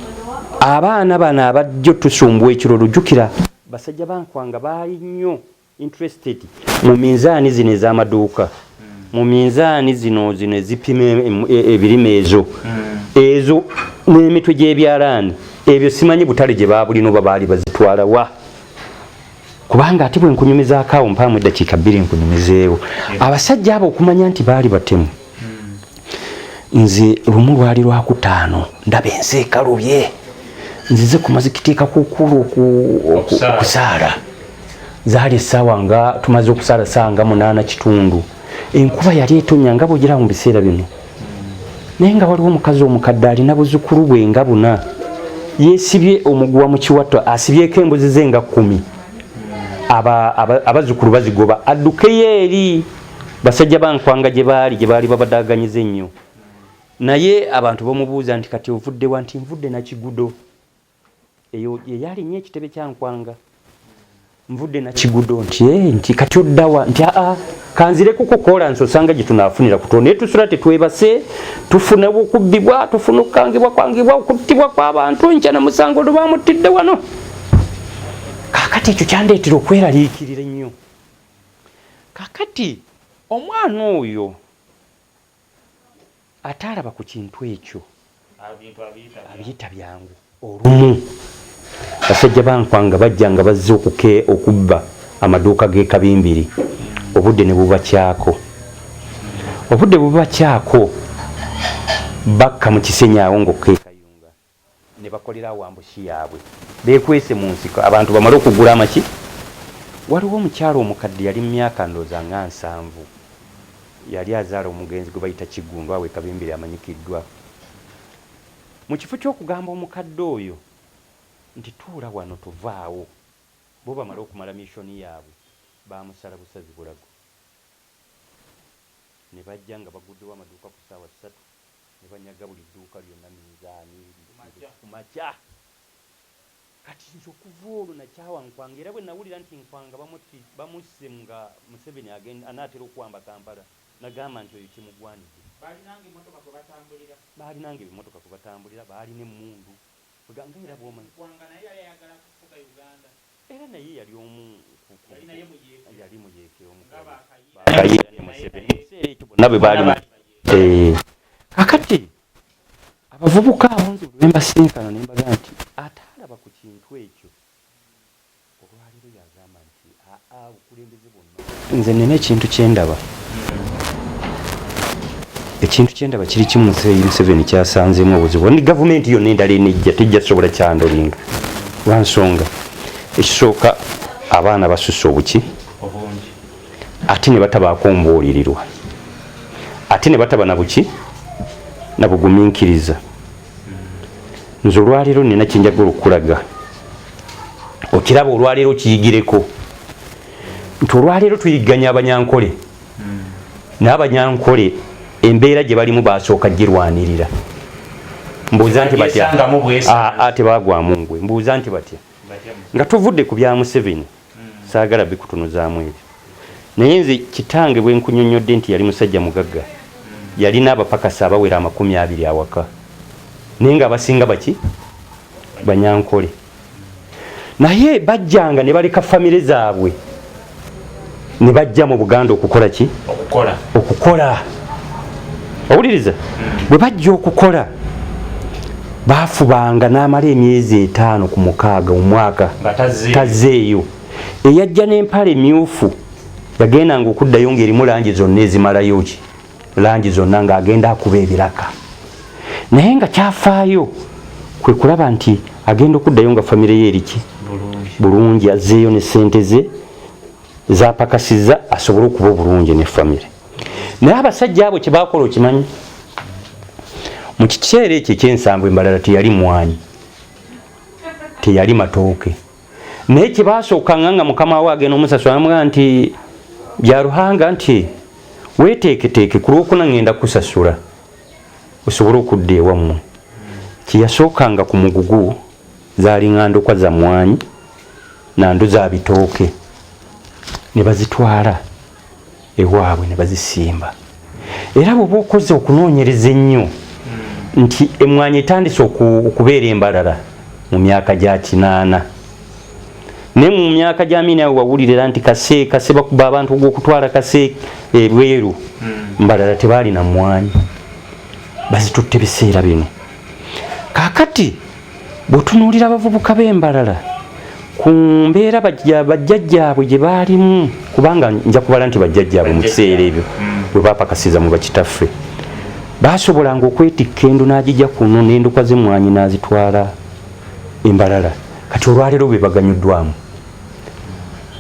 Speaker 2: abaana bano abajjo tusumbuwa ekiro, lujjukira basajja bankwanga baali nnyo interested mu minzaani zino ez'amaduuka, mu minzaani zino ezipima ebirime ezo ezo n'emitwe gy'ebyalaani ebyo, simanyi butale gye baabulina oba baali bazitwala wa. Kubanga ate bwe nkunyumizaako awo, mpaamu eddakiika 2 nkunyumizeewo abasajja abo okumanya nti baali batemu. Nze lumu lwali lwakutaano, ndaba ensi ekalubye, nzize ku mazikiti ekakuukulu okusaala. Zaali essaawa nga tumaze okusaala, saawa nga 8:15, enkuba yali etonya nga bwogiraba mu biseera bino, naye nga waliwo omukazi omukadde alina buzukulu bwe nga buna, yeesibye omuguwa mu kiwato, asibyeko embuzi ze nga 10. Abazzukulu bazigoba, addukeyo eri basajja bankwanga gye baali, gye baali babadaganyiza ennyo. Naye abantu bamubuuza nti, "Kati ovuddewa?" Nti, "Nvudde Nakigudo." Eyo yeyalinnya ekitebe kya Nkwanga. "Nvudde Nakigudo." Nti, "Eh," nti, "Kati oddawa?" Nti, "Aa, kanzireko kukola nsi, osanga gye tunaafunira kutono." Naye tusula tetwebase, tufuna okubbibwa, tufuna okukangibwa kwangibwa, okuttibwa kw'abantu. Nkya namusango olwo bamuttidde wano. Kaakati ekyo kyandeetera okweraliikirira ennyo. Kaakati omwana oyo ate alaba ku kintu ekyo, abiyita byangu. Olumu basajja bankwanga bajja nga bazze okubba amaduuka g'e Kabimbiri. Obudde ne bubakyako, obudde bubakyako, bakka mu kisenyi awo ng'okekayunga ne bakolera awo ambush yaabwe, beekwese mu nsiko abantu bamale okugula amaki. Waliwo omukyalo omukadde, yali mu myaka ndooza nga 70, yali azaala omugenzi gwe bayita Kigundu awo e Kabimbiri amanyikiddwa. Mu kifo ky'okugamba omukadde oyo nti, "Tuula wano, tuvaawo," bo bamale okumala mission yaabwe, bamusala busazi bulago ne bajja nga baguddewo amaduuka ku ssaawa 3 ne banyaga buli dduuka lyonna, minzaani ku makya. Kati nze okuva olwo nakyawa Nkwanga, era bwe nawulira nti Nkwanga bamusse nga Museveni anaatera okuwamba Kampala, nagamba nti oyo kimugwanidde. Baalinanga ebimotoka kwe batambulira, baalina emmundu nga era bwomanyi. Era naye yali omu, yali muyeekera omukayiira ne Museveni mu kiseera ekyo, bonna bwe baali. Kakati abavubuka abo nze bwe mbasinkana ne mbaga nti ate alaba ku kintu ekyo, olwaleero yagamba nti aa, obukulembeze bwonna. Nze nina ekintu kyendaba, ekintu kyendaba kiri kimu. Museveni kyasanzeemu obuzibu ni gavumenti yonna endala enejja tejja sobola kyandolinga lwansonga ekisooka, abaana basusse obuki, ate ne batabaako mbuulirirwa, ate ne bataba na buki na bugumiikiriza. Nze olwaleero nina kyenjagala okulaga, okiraba olwaleero okiyigireko nti olwaleero tuyigganya Abanyankole, naye Abanyankole embeera gye balimu basooka girwanirira. Mbuuza nti batya? Tebagwamu ngwe. Mbuuza nti batya? Nga tuvudde ku bya Museveni, saagala bikutunuzaamu ebyo, naye nze kitange bwe nkunyonnyodde nti yali musajja mugagga, yalina abapakasi abawera 20 awaka, naye nga abasinga baki? Banyankole. Naye bajjanga ne baleka famire zaabwe ne bajja mu Buganda okukola ki?
Speaker 1: Okukola.
Speaker 2: Okukola. Owuliriza? Bwe bajja okukola, baafubanga n'amala emyezi 5 ku 6, omwaka, tazzeeyo. Eyajja n'empale emyufu yagendanga okuddayo ng'erimu langi zonna ezimalayo ki, langi zonna, ng'agenda akuba ebiraka. Naye nga kyafaayo kwe kulaba nti agenda okuddayo nga famire ye eriki bulungi, azzeeyo ne sente ze zapakasiza, asobole okuba obulungi ne famire. Naye abasajja abo kyebakola okimanyi? Mu kiseera ekyo ekyensanvu, embalala teyali mwanyi, teyali matooke, naye kyebasookanga nga mukama we agenda omusasula, amugaa nti, "Byaruhanga," nti, "weteeketeeke, ku Lwokuna ngenda kusasula osobole okudda ewammwe." Kyeyasookanga ku mugugu zaalinga ndokwa za mwanyi nandu za bitooke, ne bazitwala ewaabwe ne bazisimba. Era bw'oba okoze okunoonyereza ennyo nti emwanyi etandise okubeera embalala mu myaka gya 80, naye mu myaka gya mina awo wawulirira nti kase kase bakuba abantu ogwokutwala kase ebweru. Mbalala tebaalina mwanyi, bazitutte biseera bino. Kaakati bw'otunuulira abavubuka b'embalala ku mbeera bajjajjaabwe gye baalimu, kubanga nja kubala nti bajjajjaabwe mu kiseera ebyo bwe bapakasiza mu bakitaffe, basobolanga okwetikka endu n'agijja kuno n'endokwa z'emmwanyi n'azitwala embalala. Kati olwaleero bwe baganyuddwamu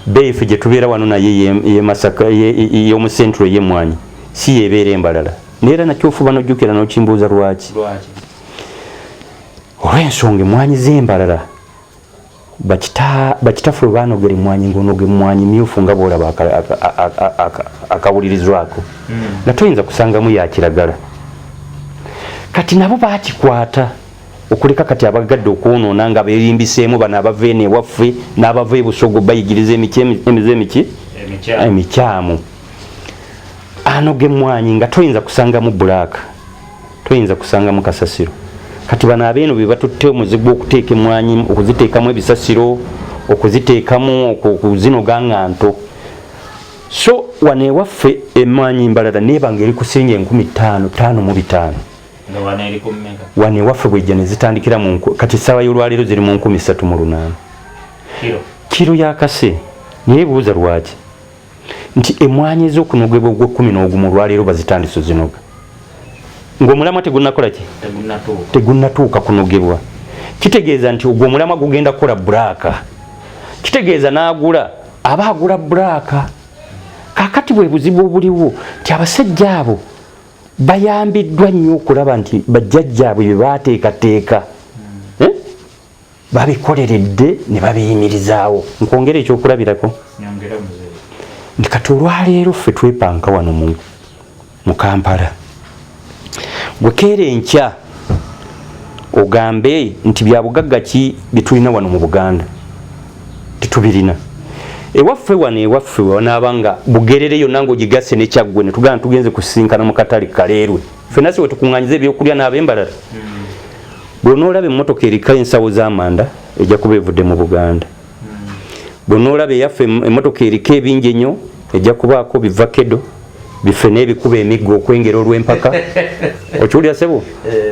Speaker 2: beefe gye tubeera wano, naye ye Masaka y'omu central ey'emmwanyi si yebeera embalala. Naye era nakyo ofuba n'ojjukira n'okimbuuza lwaki? Olw'ensonga emwanyi z'embalala Bakitaffe bwe banogera emmwanyi, ng'onoga emmwanyi myufu nga bw'olaba akawulirizwako, nga toyinza kusangamu ya kiragala. Kati nabo bakikwata okuleka kati abagadde okwonoona nga berimbiseemu bano abava eno ewaffe n'abava e Busogo, bayigiriza emize emiki emikyamu. Anoga emmwanyi nga toyinza kusangamu black, toyinza kusangamu kasasiro. Kati bano abeeno be batutte omuzigu okuteeka emmwanyi, okuziteekamu ebisasiro, okuziteekamu, okuzinoga nga nto. So wano ewaffe emmwanyi mbalala neeba nga eri ku siringi 5000, 55. Wano ewaffe bwejja ne zitandikira mu, kati essaawa y'olwaleero ziri mu 3800 kiro yakase. Naye buuza lwaki nti emmwanyi ez'okunogebwa ogw'e-11 olwaleero bazitandise ozinoga ng'omulamwa tegunnakola ki, tegunnatuuka kunogebwa. Kitegeeza nti ogwo omulamwa gugenda kukola black, kitegeeza n'agula aba agula black. Kakati bwe buzibu obuliwo nti abasajja abo bayambiddwa nnyo okulaba nti bajjajjaabwe bye baateekateeka, eh? Babikoleredde ne babiyimirizaawo. Nkwongera ekyokulabirako nti kati olwaleero ffe twepanka wano mu Kampala. Gwekeera enkya ogambe nti byabugagga ki byetulina wano mu Buganda? Tetubirina. Ewaffe wano, ewaffe wanaaba nga Bugerere yonna ngaogigasse nekyaggwe, netugamba tugenze kusisinkana mu katale Kaleerwe, ffenna si wetukuŋŋanyiza ebyokulya n'ab'embalala. Bw'onoolaba emmotoka eriko ensawo z'amanda, ejja kuba evudde mu Buganda. Bw'onoolaba eyaffe emmotoka eriko ebingi ennyo, ejja kubaako bivakedo bife n'ebikuba emiggo okwengera olw'empaka. Okiwulira sebo?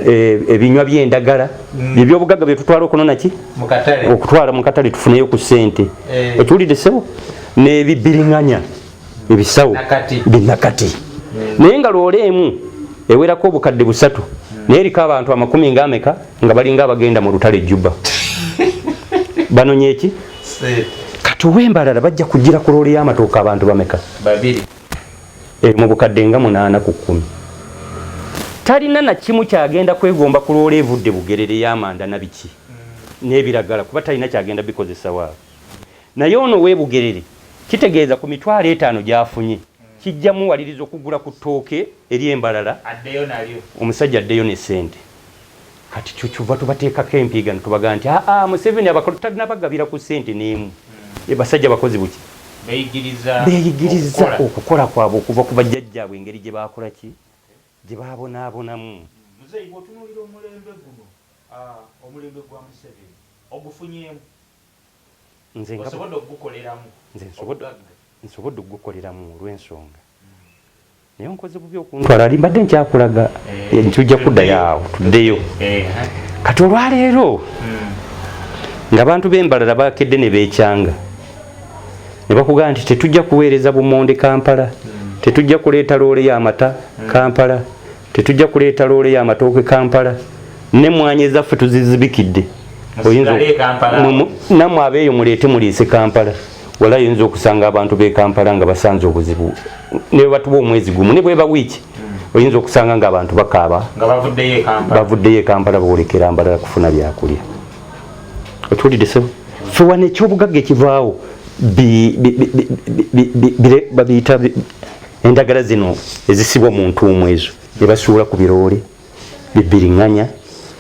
Speaker 2: Eh. Ebinywa by'endagala, byebyobugagga bye tutwala okunona ki, okutwala mu katale tufuneyo ku ssente. Okiwulidde sebo? N'ebibiriŋanya ebisawo binakati, naye nga loola emu ewerako 3000, naye eriko abantu amakumi nga ameka nga balinga abagenda mu lutale ejjuba banonye eki. Kati ow'embalala bajja kugira ku looli y'amatooka abantu bameka? Mu 8,000 ku 10. Talina na kimu kyagenda kwegomba ku loola evudde Bugerere y'amanda na biki n'ebiragala, kuba talina kyagenda bikozesa waabwe. Naye ono weebugerere kitegeeza ku 50,000 gy'afunye kijja muwaliriza okugula ku ttooke eri embalala, omusajja addeyo ne ssente. Kati kyukyuva tubateekako empiiga ne tubagaa nti aa Museveni talina ku ssente n'emu. Basajja bakozi buki, beeyigiriza okukola kwabwe okuva ku bajjajjaabwe, engeri gye bakola ki, gye babonaabonamu.
Speaker 1: Muzeeyi, bw'otunuulira omulembe guno, omulembe gwa Museveni, ogufunyeemu? Osobodde okugukoleramu?
Speaker 2: Nze nsobodde okugukoleramu olw'ensonga, naye onkoze bubi okuntwala ali mbadde nkyakulaga. Ntujja kuddayo awo, tuddeyo. Kati olwaleero ng'abantu b'embalala bakedde ne beekyanga ne bakugamba nti tetujja kuweereza bumonde Kampala, tetujja kuleeta loole y'amata Kampala, tetujja kuleeta loole y'amatooke Kampala, n'emmwanyi ezaffe tuzizibikidde, nammwe abeeyo muleete muliise Kampala. Wala oyinza okusanga abantu b'e Kampala nga basanze obuzibu, ne batuwa omwezi gumu ne bweba wiiki, oyinza okusanga nga abantu bakaaba bavuddeyo e Kampala, boolekera mbalala kufuna byakulya. Otuwulidde sebo? Ffe wano ekyobugagga ekivaawo babiyita endagala zino ezisibwa mu ntuumu ezo ne basuula ku biroole, bibiriŋŋanya,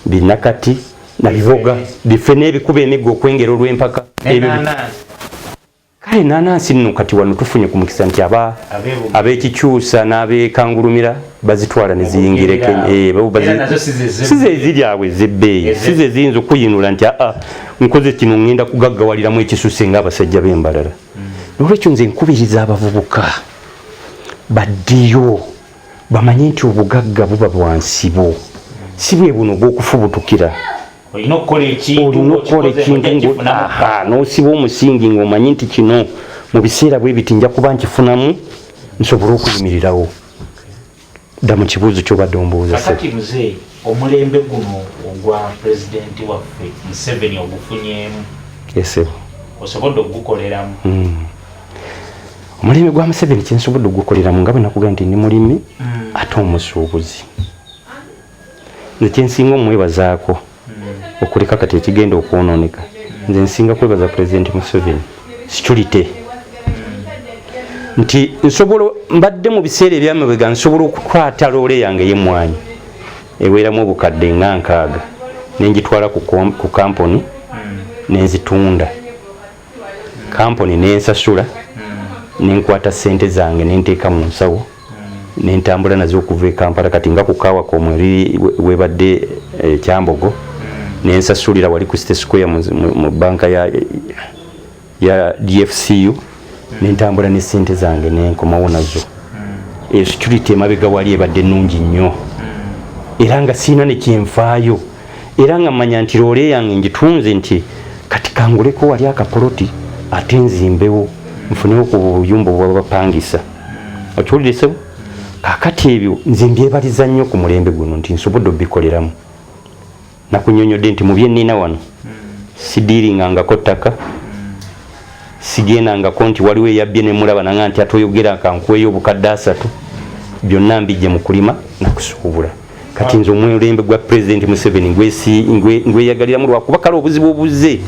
Speaker 2: binakati na biboga bife n'ebikuba emiggo okwengera olw'empaka. Kale nanansi nno kati wano tufunye ku mukisa nti ab'ekikyusa n'abekangulumira bazitwala ne ziyingira Kenya. Si ze ziri awo ez'ebbeeyi, si ze ziyinza okuyinula nti aa nkoze kino ŋŋenda kugaggawaliramu ekisuse ng'abasajja b'embalala. Nolwekyo nze nkubiriza abavubuka baddeyo bamanye nti obugagga buba bwa nsibo, si bwe buno bw'okufubutukira.
Speaker 1: Olina okukola ekintu.
Speaker 2: Olina okukola ekintu n'osiba omusingi ng'omanyi nti kino mu biseera bwe biti nja kuba nkifunamu nsobole okuyimirirawo. Dda mu kibuuzo kyobadde ombuuza.
Speaker 1: Kakati muzeeyi, omulembe guno ogwa pulezidenti waffe Museveni ogufunyeemu?
Speaker 2: Esebo.
Speaker 1: Osobodde okugukoleramu?
Speaker 2: Omulembe gwa Museveni kyensobodde okugukoleramu, nga bwe nakugamba nti ndi mulimi ate omusuubuzi, nze kyensinga omwebazaako okuleka kati ekigenda okwonooneka. Nze nsinga kwebaza Pulezidenti Museveni security nti nsobola, mbadde mu biseera ebyamabega nsobola okukwata loole yange ey'emmwanyi eweramu obukadde nga 60 nengitwala ku kampuni nenzitunda, kampuni nensasula, nenkwata sente zange nenteeka mu nsawo nentambula nazo okuva e Kampala kati nga ku Kawa komwe webadde Kyambogo, nensasulira wali ku City Square mu banka ya DFCU, nentambula ne sente zange nenkomawo nazo. Eyo security emabega wali ebadde nnungi nnyo, era nga siina nekyenfaayo, era nga manya nti loole yange ngitunze, nti kati kanguleko wali akapoloti ate nzimbewo nfunewo ku buyumba obwabapangisa. Okiwulire sebo, kakati ebyo nze mbyebaliza nnyo ku mulembe guno nti nsobodde obikoleramu. Nakunyonyodde nti mu byennina wano sidiiringangako ttaka, sigendangako nti waliwo eyabbye nemulaba nanga nti atoyogera kankuweyo obukadde 30. Byonna mbijje mu kulima nakusuubula. Kati nze omulembe gwa Pulezidenti Museveni ngweyagaliramu, lwakuba kale obuzibu obuzze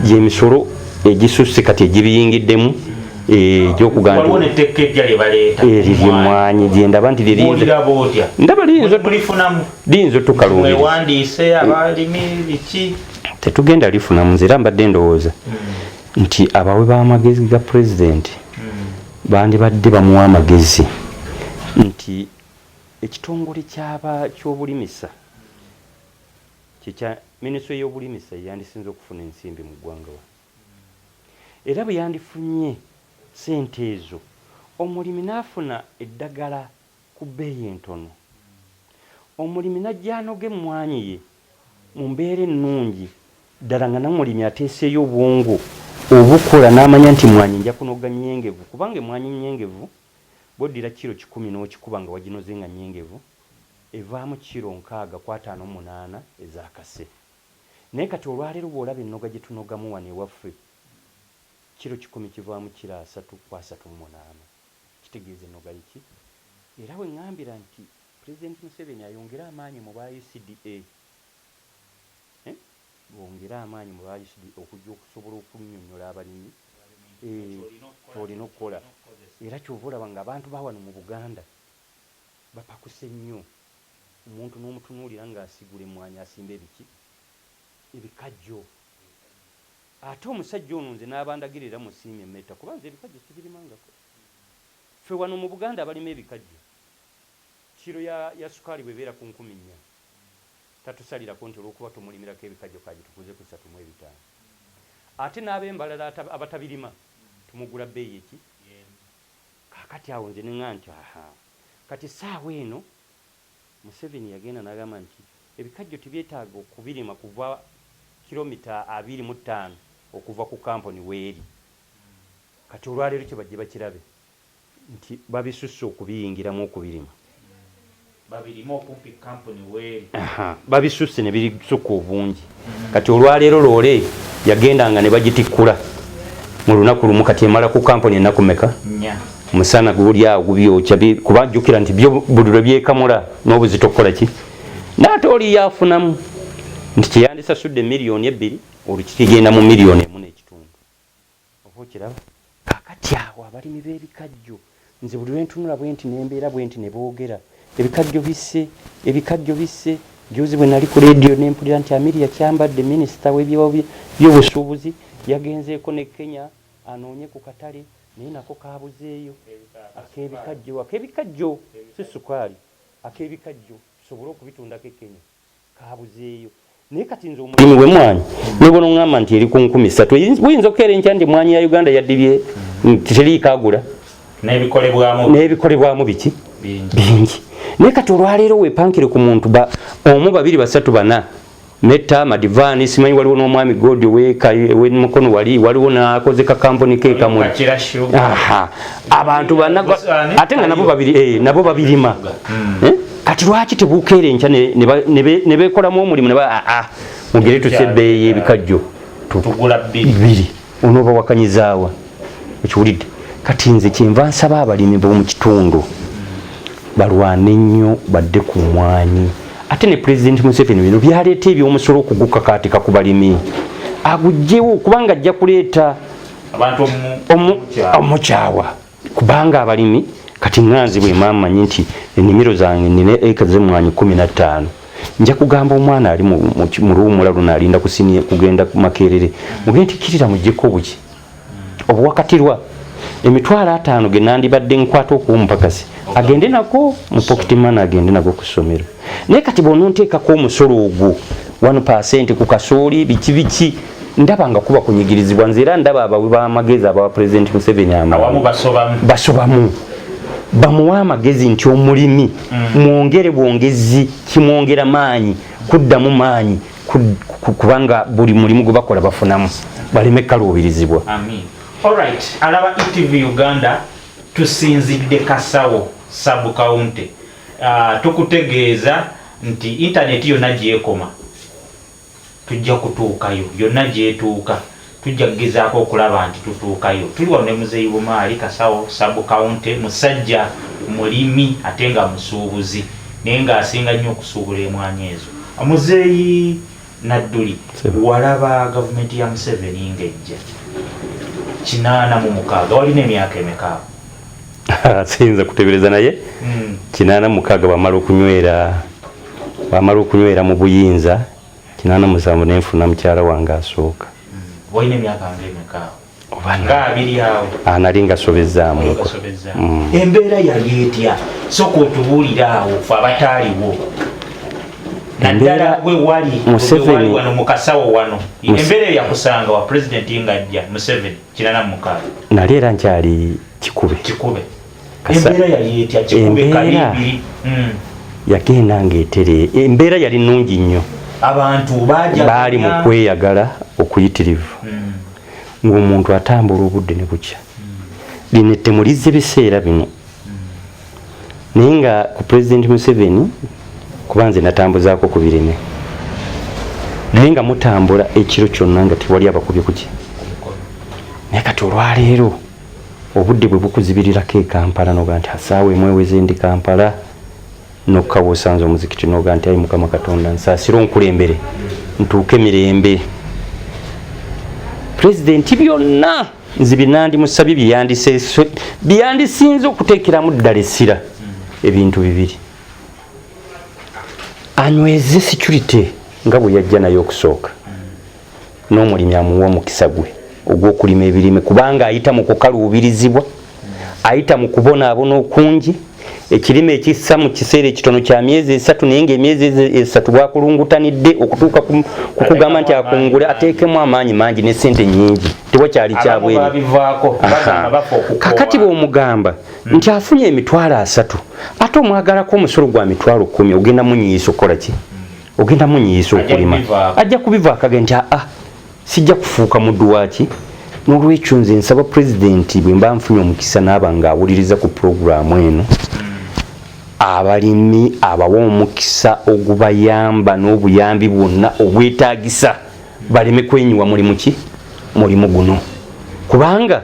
Speaker 2: gyemisolo egisusse kati egibiyingiddemu egyokugamba
Speaker 1: Waliwo netteeka ejja lye baleeta.
Speaker 2: Eryemwanyi gyendaba nti
Speaker 1: Bwoliraba otya?
Speaker 2: Ndaba
Speaker 1: Mulifunamu?
Speaker 2: liyinza otukaluubiriza.
Speaker 1: Mwewandiise abalimi biki?
Speaker 2: Tetugenda lifunamu. Nze era mbadde ndowooza nti abawe b'amagezi ga pulezidenti bandibadde bamuwa amagezi nti ekitongole kyaba ky'obulimisa kyekya minisitule y'obulimisa yeyandisinze okufuna ensimbi mu ggwanga wano, era bwe yandifunye sente ezo omulimi n'afuna eddagala ku bbeeyi entono, omulimi n'ajja anoga emmwanyi ye mu mbeera ennungi ddala, nga namulimi ateeseeyo obwongo obukola n'amanya nti mwanyi nja kunoga nnyengevu, kubanga emmwanyi nnyengevu bw'oddira kiro 100 n'okikuba nga waginoze nga nnyengevu, evaamu kiro 68 ezakase. Naye kati olwaleero bw'olaba ennoga gye tunogamu wano ewaffe, kiro 100 kivaamu kiro 30 ku 38, kitegeeza ennoga yiki. Era we ŋŋambira nti Pulezidenti Museveni ayongere amaanyi mu ba UCDA, eh? Bongere amaanyi mu ba UCDA okujja okusobola okunnyonnyola abalimi kyolina okukola. Era kyova olaba nga abantu ba wano mu Buganda bapakuse nnyo. Omuntu n'omutunuulira ng'asigula emmwanyi, asimba ebiki, ebikajjo. Ate omusajja ono nze n'abandagira era musiimye Meta, kuba nze ebikajjo sibirimangako. Ffe wano mu Buganda abalima ebikajjo, kiro ya sukaali bw'ebeera ku 4000, tatusalirako nti olw'okuba tumulimirako ebikajjo kagitukuze ku 305. Ate n'ab'embalala abatabirima tumugula bbeeyi eki. Kaakati awo nze ne ŋŋamba nti aha, kati essaawa eno Museveni yagenda n'agamba nti ebikajjo tebyetaaga okubirima kuva kilomita 25 okuva ku kampuni weeri. Kati olwaleero kye bajje bakirabe nti babisusse okubiyingiramu okubirima.
Speaker 1: Babirime okumpi kampuni weeri.
Speaker 2: Aha, babisusse ne bisukka obungi. Kati olwaleero loole yagendanga ne bagitikkula mu lunaku lumu, kati emala ku kampuni ennaku meka?
Speaker 1: 4.
Speaker 2: Omusana guli awo gubyokya, kuba jjukira nti byo buli lwe byekamula n'obuzito okukola ki, n'ate oli yafunamu nti kyeyandisasudde 2 miliyoni olwo kikigenda mu 1.5 miliyoni. Oba okiraba? Kakati awo abalimi b'ebikajjo, nze buli lwentunula bwe nti nembeera bwe nti ne boogera ebikajjo bisse, ebikajjo bisse. Juzi bwe nali ku leediyo nempulira nti Amiria Kyambadde, minisita w'ebyobusuubuzi, yagenzeeko ne Kenya anoonye ku katale, naye nako kabuzeeyo ak'ebikajjo, ak'ebikajjo si sukaali, ak'ebikajjo tusobole okubitundako e Kenya, kabuzeeyo. Naye kati nze omulimi w'emmwanyi ne bw'onoŋŋamba nti eri ku 3000, buyinza okukeera enkya nti emmwanyi ya Uganda yaddibye nti teriiko agula.
Speaker 1: N'ebikolebwamu.
Speaker 2: N'ebikolebwamu biki?
Speaker 1: Bingi.
Speaker 2: Bingi. Naye kati olwaleero weepankire ku muntu omu, babiri, basatu, bana, Meta Madivaani, simanyi waliwo n'omwami Godi ow'emukono wali, waliwo n'akoze ka kampuni ke kamwe.
Speaker 1: Kakira Sugar.
Speaker 2: Aha, abantu bana ate nga nabo babiri, nabo babirima. Eh? Kati lwaki tebukeera enkya ne beekolamu omulimu ne ba aa mugere tuse ebbeeyi y'ebikajjo
Speaker 1: tugula bbiri.
Speaker 2: Bbiri onooba wakanyizaawa? Okiwulidde? Kati nze kyenva nsaba abalimi b'omu kitundu balwane nnyo badde ku mwanyi. Ate ne Pulezidenti Museveni bino byaleeta ebyomusolo okugukakaatika ku balimi, Agugyewo, kubanga ajja kuleeta
Speaker 1: abantu
Speaker 2: omukyawa, kubanga abalimi kati nganzi bwe mamanyi nti ennimiro zange nina eka z'emmwanyi 15, nja kugamba omwana ali mu luwummula luno alinda kusinia kugenda ku Makerere, mugende nti kkirira muggyeko obuki obuwakatirwa 500,000 ge nandibadde nkwata okuwa omupakasi agende nako mu pocket money, agende nako ku ssomero. Naye kati bw'ononteekako omusolo ogwo 1% ku kasooli, biki biki, ndaba nga kuba kunyigirizibwa. Nze era ndaba abawi b'amagezi abawa Pulezidenti Museveni
Speaker 1: awamu basobamu.
Speaker 2: Basobamu, bamuwe amagezi nti omulimi mwongere bwongezi, kimwongera maanyi kuddamu maanyi, kubanga buli mulimu gwe bakola bafunamu, baleme kaluubirizibwa.
Speaker 1: Amin. Alright, alaba ETV Uganda, tusinzidde Kasawo sub county. Tukutegeeza nti intaneti yonna gyekoma tujja kutuukayo, yonna gyetuuka tujja kugezaako okulaba nti tutuukayo. Tuli wano ne Muzeeyi Bumaali, Kasawo sub county, musajja mulimi ate nga musuubuzi, naye ng'asinga nnyo okusuubula emwanyi ezo. Muzeeyi Nadduli, walaba gavumenti ya Museveni ng'ejja 86, walina emyaka emeka?
Speaker 2: Siyinza kutebereza, naye 86 bamala okunywera mu buyinza, 87 nenfuna mukyala wange asooka.
Speaker 1: Walina emyaka ng'emeka?
Speaker 2: Oba
Speaker 1: nga 20 awo?
Speaker 2: Ah, nali ngasobezaamuko.
Speaker 1: Gasobeza. Embeera yali etya? Soka otubuulire awo fe abataaliwo, naddala gwe wali
Speaker 2: Museveni-
Speaker 1: wali wano mu Kasawo wano. Embeera eyo yakusanga wa pulezidenti ng'ajja Museveni 86?
Speaker 2: Nali era nkyali Kikube.
Speaker 1: Kikube. Embeera yali etya Kikube? Kalibiri.
Speaker 2: Yagenda ngaetere, embeera yali nnungi nnyo.
Speaker 1: Abantu baja
Speaker 2: Baali mu kweyagala okuyitirivu, ng'omuntu atambula obudde ne bukya. Lino ettemu lizze biseera bino, naye nga ku Pulezidenti Museveni, kuba nze natambuzaako ku birime, naye nga mutambula ekiro kyonna nga tewali abakubye kuki. Naye kati olwaleero obudde bwe bukuzibirirako e Kampala, noga nti asaawa emu eweze ndi Kampala, nokkawa osanze omuzikiti, noga nti ayi Mukama Katonda, nsaasire onkulembere ntuuke mirembe. Pulezidenti byonna nze byenandimusabye, byeyandisinze okuteekeramu ddala essira, ebintu bibiri: anyweze security nga bwe yajja naye okusooka, n'omulimi amuwa omukisa gwe ogw'okulima ebirime, kubanga ayita mu kukaluubirizibwa, ayita mu kubonaabona okungi. Ekirime ekissa mu kiseera ekitono kya myezi 3, naye ngaemyezi 3 bwakulungutanidde okutuuka kukugamba nti akungule, ateekemu amaanyi mangi ne sente nyingi, tewakyali
Speaker 1: Abamu
Speaker 2: kyabweru.
Speaker 1: Babivaako, bagamba bafa okukoowa.
Speaker 2: Kakati bw'omugamba nti afunye 30,000 ate omwagalako omusolo gwa 10,000, ogenda munyiisa okukola ki? Ogenda munyiisa
Speaker 1: Ajja
Speaker 2: okulima.
Speaker 1: kubivaako.
Speaker 2: Ajja kubivaako, agenda nti aa, sijja kufuuka muddu waki. N'olwekyo nze nsaba pulezidenti, bwe mba nfunye omukisa naaba ng'awuliriza ku pulogulaamu eno, abalimi abawa omukisa ogubayamba n'obuyambi bwonna obwetaagisa, baleme kwenyiwa mulimu ki, mulimu guno, kubanga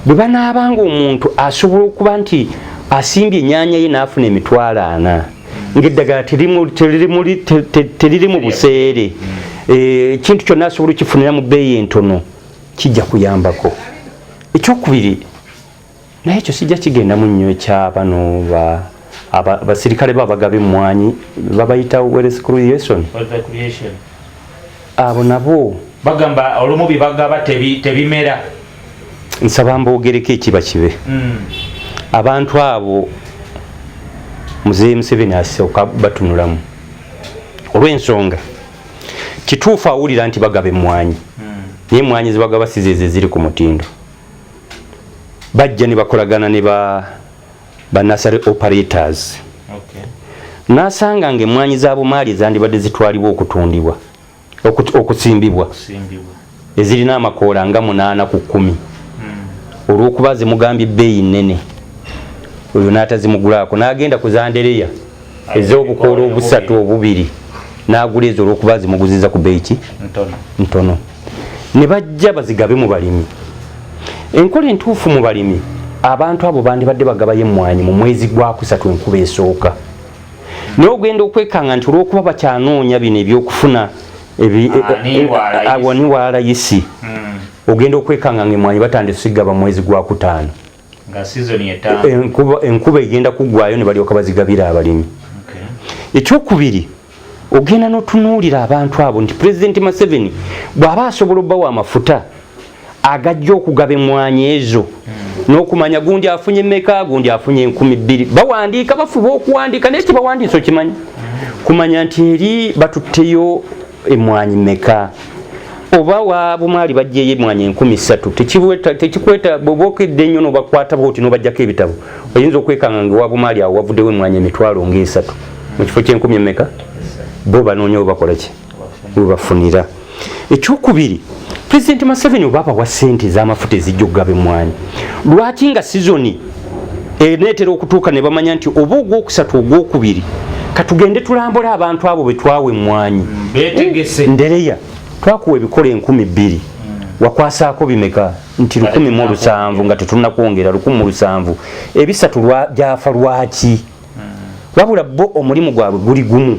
Speaker 2: bwe banaabanga omuntu asobola okuba nti asimbye enyaanya ye n'afuna 40,000, ng'eddagala teriri mu buseere, ekintu kyonna asobola okifunira mu bbeeyi entono, kijja kuyambako. Ekyokubiri, naye ekyo sijja kigendamu nnyo, ekyabano abasirikale babagaba emmwanyi, babayita wealth creation.
Speaker 1: Wealth creation.
Speaker 2: Abo nabo
Speaker 1: bagamba olumu bibagaba tebimera.
Speaker 2: Nsaba mboogereko ekiba kibe. Abantu abo Muzeeyi Museveni asooka batunulamu, olw'ensonga kituufu awulira nti bagaba emmwanyi, naye emmwanyi zebagaba si zezo eziri ku mutindo. Bajja ne bakolagana ne ba nursery operators, n'asanga nga emmwanyi za Bumaali ezandibadde zitwalibwa okutundibwa, okusimbibwa,
Speaker 1: Kusimbibwa.
Speaker 2: ezirina amakoola nga 8 ku 10, olw'okuba zimugambye ebbeeyi nnene, oyo n'atazimugulaako, n'agenda ku zandereya ez'obukoola obusatu, obubiri, n'agula ezo olw'okuba zimuguziza ku bbeeyi ki?
Speaker 1: Ntono.
Speaker 2: Ntono. Ne bajja bazigabe mu balimi. Enkola entuufu mu balimi, abantu abo bandibadde bagabayo emmwanyi mu mwezi gwa kusatu, enkuba esooka. Naye ogenda okwekanga nti olw'okuba bakyanoonya bino ebyokufuna. Ani waalayisi? Ogenda okwekanga nga emwanyi batandise zigaba mwezi gwa kutaano, enkuba egenda kuggwayo ne balyoka bazigabira abalimi. Ekyokubiri, ogenda n'otunuulira abantu abo nti Pulezidenti Museveni bw'aba asobola obbawa amafuta agajja okugaba emwanyi ezo, n'okumanya gundi afunye meka, gundi afunye 2000, bawandiika, bafuba okuwandiika, naye tebawandiisa okimanyi kumanya nti eri batutteyo emwanyi meka, oba wabumaali bajjeyo emwanyi 3000. Tekikweta bwoba okedde ennyo nobakwata bwoti nobajjako ebitabo, oyinza okwekanga nga wabumaali awo wavuddewo emwanyi 30,000 mu kifo ky'enkumi emeka. Bo banoonya webakola ki, webafunira. Ekyokubiri, Pulezidenti Museveni oba abawa ssente ez'amafuta ezijja okugaba emmwanyi, lwaki nga sizoni eneetera okutuuka ne bamanya nti oba ogwokusatu, ogwokubiri, katugende tulambule abantu abo be twawa emmwanyi? Ndereya twakuwa ebikola 2000, wakwasaako bimeka? Nti 1700, nga tetunnakwongera 1700, ebisatu byafa lwaki? Wabula bo omulimu gwabwe guli gumu,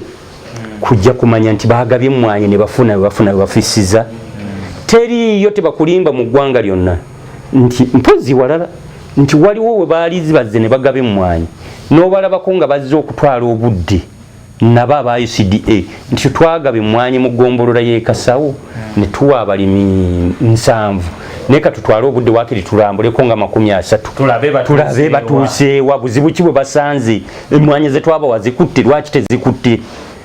Speaker 2: kujja kumanya nti bagabye emmwanyi ne bafuna bebafuna bebafisiza. Teriiyo, tebakulimba mu ggwanga lyonna nti mpozi walala nti waliwo we baali bazze ne bagaba emmwanyi n'obalabako nga bazze okutwala obudde nabo aba UCDA nti twagaba emmwanyi mu ggombolola y'e Kasawo ne tuwa abalimi 70, naye katutwale obudde waakiri tulambuleko nga 30, tulabe batuuseewa, buzibu ki bwe basanze, emmwanyi ze twabawa zikutte, lwaki tezikutte?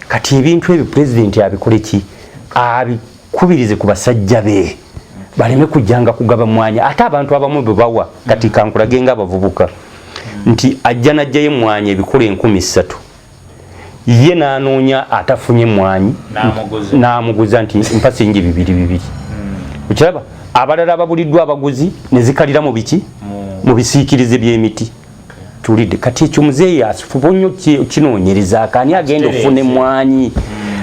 Speaker 2: Kati ebintu ebyo pulezidenti abikole ki? Abikubirize ku basajja be baleme kujjanga kugaba mmwanyi ate abantu abamu bwe bawa. Kati kankulage nga abavubuka nti ajja najjayo emmwanyi ebikolo 3000, ye n'anoonya atafunye emmwanyi n'amuguza nti mpa singi bibiri bibiri. Okiraba abalala ababuliddwa abaguzi ne zikalira mu biki, mu bisiikirize by'emiti. Tulidde kati ekyo muzeeyi afuba nnyo kinoonyerezaako ani agenda okufuna emmwanyi,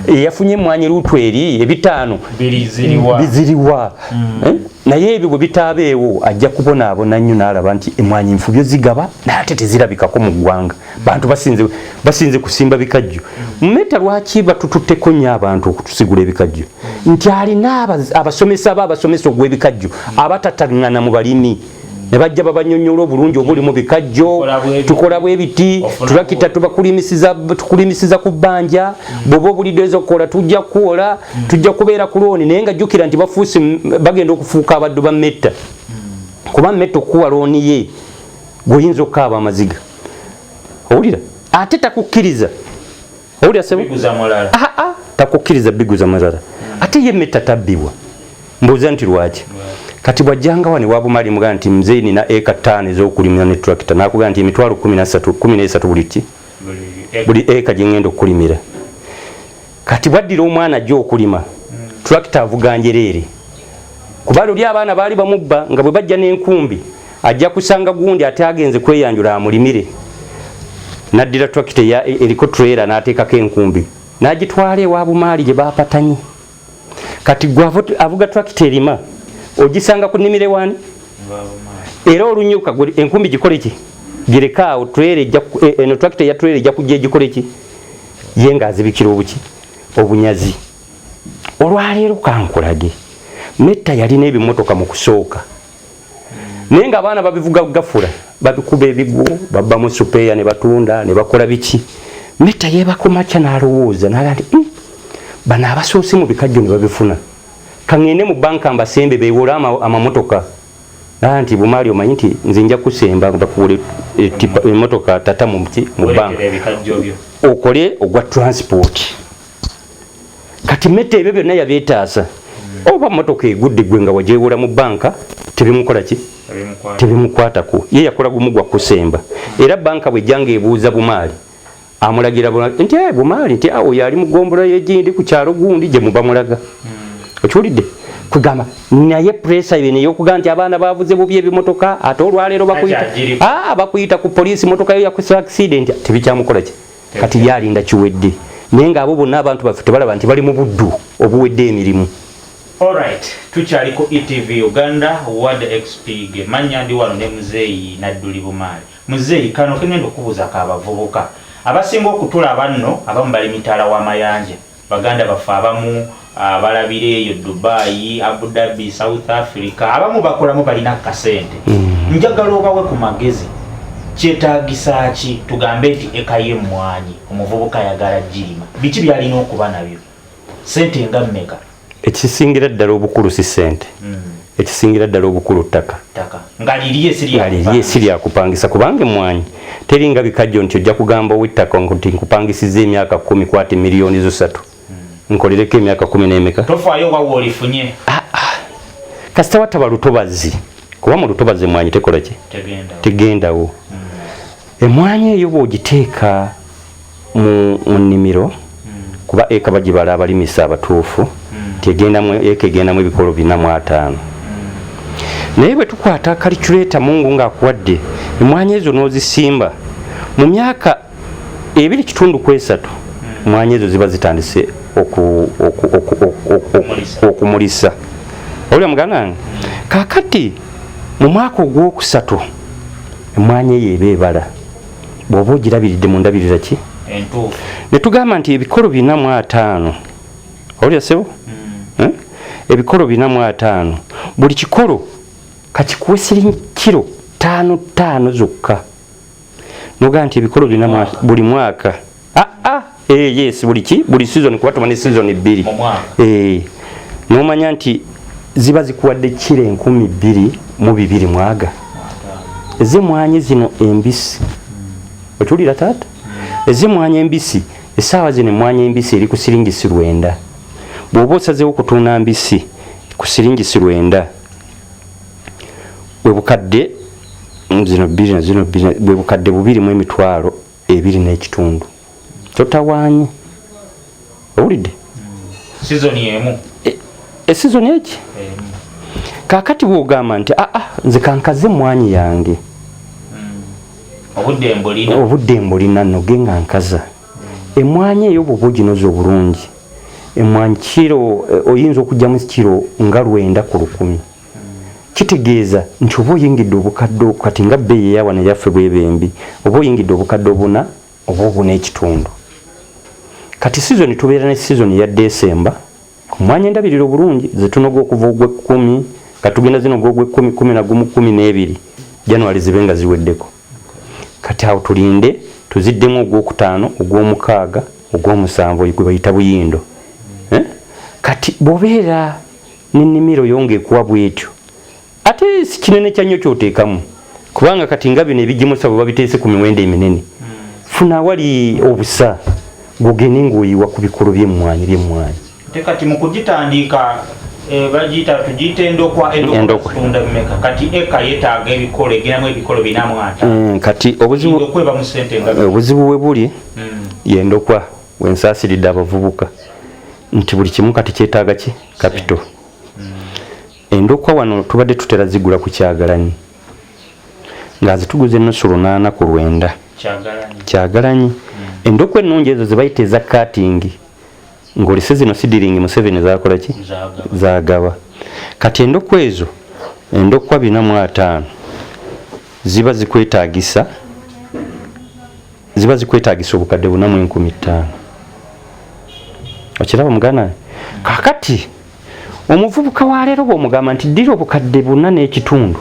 Speaker 2: eyafunye emmwanyi luutu eri ebitaano biziriwa. Naye ebyo bwe bitaabeewo ajja kubonaabona nnyo n'alaba nti emmwanyi nfubyo zigaba naye ate tezirabikako mu ggwanga, bantu basinze kusimba bikajjo. Meta lwaki batututteko nnyo abantu okutusigula ebikajjo? Nti alina abasomesa ba abasomesa ogw'ebikajjo abatataŋŋana mu balimi ne bajja babanyonyola obulungi obuli mu bikajjo, tukola bwebiti, tulakita tukulimisiza ku bbanja, bw'oba obulidde ezokukola tujja kuwola, tujja kubeera ku looni. Naye nga jjukira nti bafuuse bagenda okufuuka abaddu ba Metta, kuba Metta okukuwa looni ye gweoyinza okukaaba amaziga, owulira, ate takukkiriza, owulira sebo, takukkiriza biguza mulala. Ate ye Metta tabbibwa, mbuuza nti lwaki? Kati bwajjanga wano wabumali mugaa nti mzee nina eka 5 ez'okulimira ne tractor, nakugaa nti emitwalo 13 13 buli ki buli eka gye ngenda okulimira. Kati bwaddira omwana ajja okulima tractor avuga njereere, kuba luli abaana baali bamubba nga bwe bajja n'enkumbi ajja kusanga gundi ate agenze kweyanjula amulimire, naddira tractor eriko trailer n'ateekako enkumbi n'agitwala ewa Bumaali gye bapatanye. Kati gwe avuga tractor erima ogisanga ku nnimiro ewani era olunyuka enkumbi gikole ki? Girekaawo trailer, eno tractor eya trailer ejja kujja egikole ki? Ye ng'azibikira obuki obunyazi. Olwaleero kankulage, Metta yalina ebimotoka mu kusooka, naye nga abaana babivuga gafula, babikuba ebigwo, babbamu supeeya ne batunda ne bakola biki. Metta yeebako makya n'alowooza n'aga nti bano abasoose mu bikajjo ne babifuna, kaŋŋende mu banka mbasembe beewole amamotoka. Nti Bumaali omanyi nti nze nja kusemba bakuwole emmotoka tata mu banka okole ogwa transport. Kati Metta ebyo byonna yabyetaasa, oba motoka egudde gwe nga wagyewola mu banka tebimukola ki, tebimukwatako. Ye yakola gumu gwa kusemba, era banka bwejja nga ebuuza Bumaali amulagira nti Bumaali nti awo yali mu ggombolola y'egindi ku kyalo gundi gye muba mulaga. Okiwulidde kugamba naye pressure bino ey'okugamba nti abaana bavuze bubi ebimotoka, ate olwaleero bakuyita ku poliisi, motoka yo yakusa accident, tebikyamukola ki. Kati ye alinda kiwedde, naye ng'abo bonna abantu baffe tebalaba nti bali mu buddu obuwedde emirimu.
Speaker 1: Alright, tukyali ku ETV Uganda, Word XP ge mannya, ndi wano ne Muzeeyi Nadduli Bumaali. Muzeeyi, kano kengenda okubuuza ka abavubuka abasinga okutulaba nno, abamu bali mitaala w'amayanja. Baganda baffe abamu abalabira eyo Dubai, Abu Dhabi, South Africa, abamu bakolamu, balina kasente. Njagala obawe ku magezi. Kyetagisa ki? Tugambe nti eka y'emmwanyi, omuvubuka ayagala girima, biki byalina okuba nabyo? Sente nga mmeka?
Speaker 2: Ekisingira ddala obukulu si sente. Ekisingira ddala obukulu ttaka.
Speaker 1: Ttaka nga lirye, si
Speaker 2: nga lirye, si lyakupangisa, kubanga emmwanyi teringa bikajjo nti ojja kugamba ow'ettaka nti nkupangisiza emyaka 10, kwata miliyoni zo 3, nkolereko emyaka 10 n'emeka.
Speaker 1: Tofaayo wawa olifunye.
Speaker 2: Kasita wataba lutobazi, kuba mu lutobazi emmwanyi tekola ki?
Speaker 1: Tegenda.
Speaker 2: Tegendawo. Emmwanyi eyo bw'ogiteeka mu nnimiro, kuba eka bagibala abalimisa abatuufu nti egendamu eka egendamu ebikolo 450. Naye bwe tukwata calculator, Mungu ng'akuwadde emmwanyi ezo n'ozisimba, mu myaka 2.5 ku 3 emmwanyi ezo ziba zitandise
Speaker 1: Okumulisa.
Speaker 2: Okumulisa. Olya muganda wange, kaakati mu mwaka ogwokusatu emmwanyi eyo eba ebala, bw'oba ogirabiridde mu ndabirira ki
Speaker 1: entuufu.
Speaker 2: Ne tugamba nti ebikolo 450, olya sebo? Eh? Ebikolo 450, buli kikolo kakikuwe siringi kiro 5 5 zokka, nogaa nti ebikolo buli mwaka. Ah, ah, yes, buli ki, buli season, kuba tuba ne season 2
Speaker 1: mu mwaka.
Speaker 2: Nomanya nti ziba zikuwadde kiro 2200 mwaga ez'emmwanyi zino embisi. Otuulira taata, ez'emmwanyi embisi, essaawa zino emmwanyi embisi eri ku siringisi 90. Bw'oba osazeewo kutunda mbisi ku siringisi 90, bwe bukadde zino bbiri na zino bbiri, bwe bukadde 2 mu emitwalo 2.5. Totawaanye, owulidde?
Speaker 1: Season emu.
Speaker 2: Esizoni eki?
Speaker 1: Emu.
Speaker 2: Kaakati bw'ogamba nti aa, nze kankaze emmwanyi yange,
Speaker 1: Obudde mbulina.
Speaker 2: Obudde mbulina, noge nga nkaza emwanyi eyo, bwoba oginoza obulungi emwanyi kiro oyinza okugyamu kiro nga 90 ku 1,000. Kitegeeza nti oba oyingidde obukadde, kati nga bbeeyi eyawana eyaffe bweba embi, oba oyingidde obukadde 4 oba 4.5. Kati sizoni, tubeera ne sizoni ya Desemba omwanya endabirira obulungi zetunoga okuva ogwekumi, katugenda zinoga ogwekumi, 11, 12, January zibe nga ziweddeko. Kati awo tulinde tuziddemu ogwokutaano, ogwomukaaga, ogwomusanvu, oyo gwe bayita buyindo. Eh? Kati bw'obeera n'ennimiro yo ng'ekuwa bwetyo, ate si kinene kya nnyo kyoteekamu, kubanga kati nga bino ebigimusa bwe babiteese ku miwendo eminene, funa awali obusa gwogende ng'oyiwa ku bikolo by'emmwanyi.
Speaker 1: Te kati mu kugitandika, bagiyita, tugiyita endokwa.
Speaker 2: Endokwa.
Speaker 1: Endokwa tunda bimeka? Kati eka yeetaaga ebikolo, egiramu ebikolo 450.
Speaker 2: Kati obuzibu
Speaker 1: Endokwa eba mu sente nga
Speaker 2: obuzibu we buli, yendokwa wensaasiridde abavubuka nti buli kimu kati kyetaaga ki? Capital. Endokwa wano tubadde tutera zigula ku Kyagalanyi, nga zituguza enusu 800 ku 90.
Speaker 1: Kyagalanyi?
Speaker 2: Kyagalanyi. Endokwa ennungi ezo zebayita eza cutting, ng'olese zino seedling Museveni zakola ki?
Speaker 1: Zagaba.
Speaker 2: Zagaba. Kati endokwa ezo, endokwa 450 ziba zikwetaagisa obukadde 4 mu 5,000. Okiraba muganda wange? Kakati omuvubuka wa leero bw'omugamba nti ddira obukadde 4.5,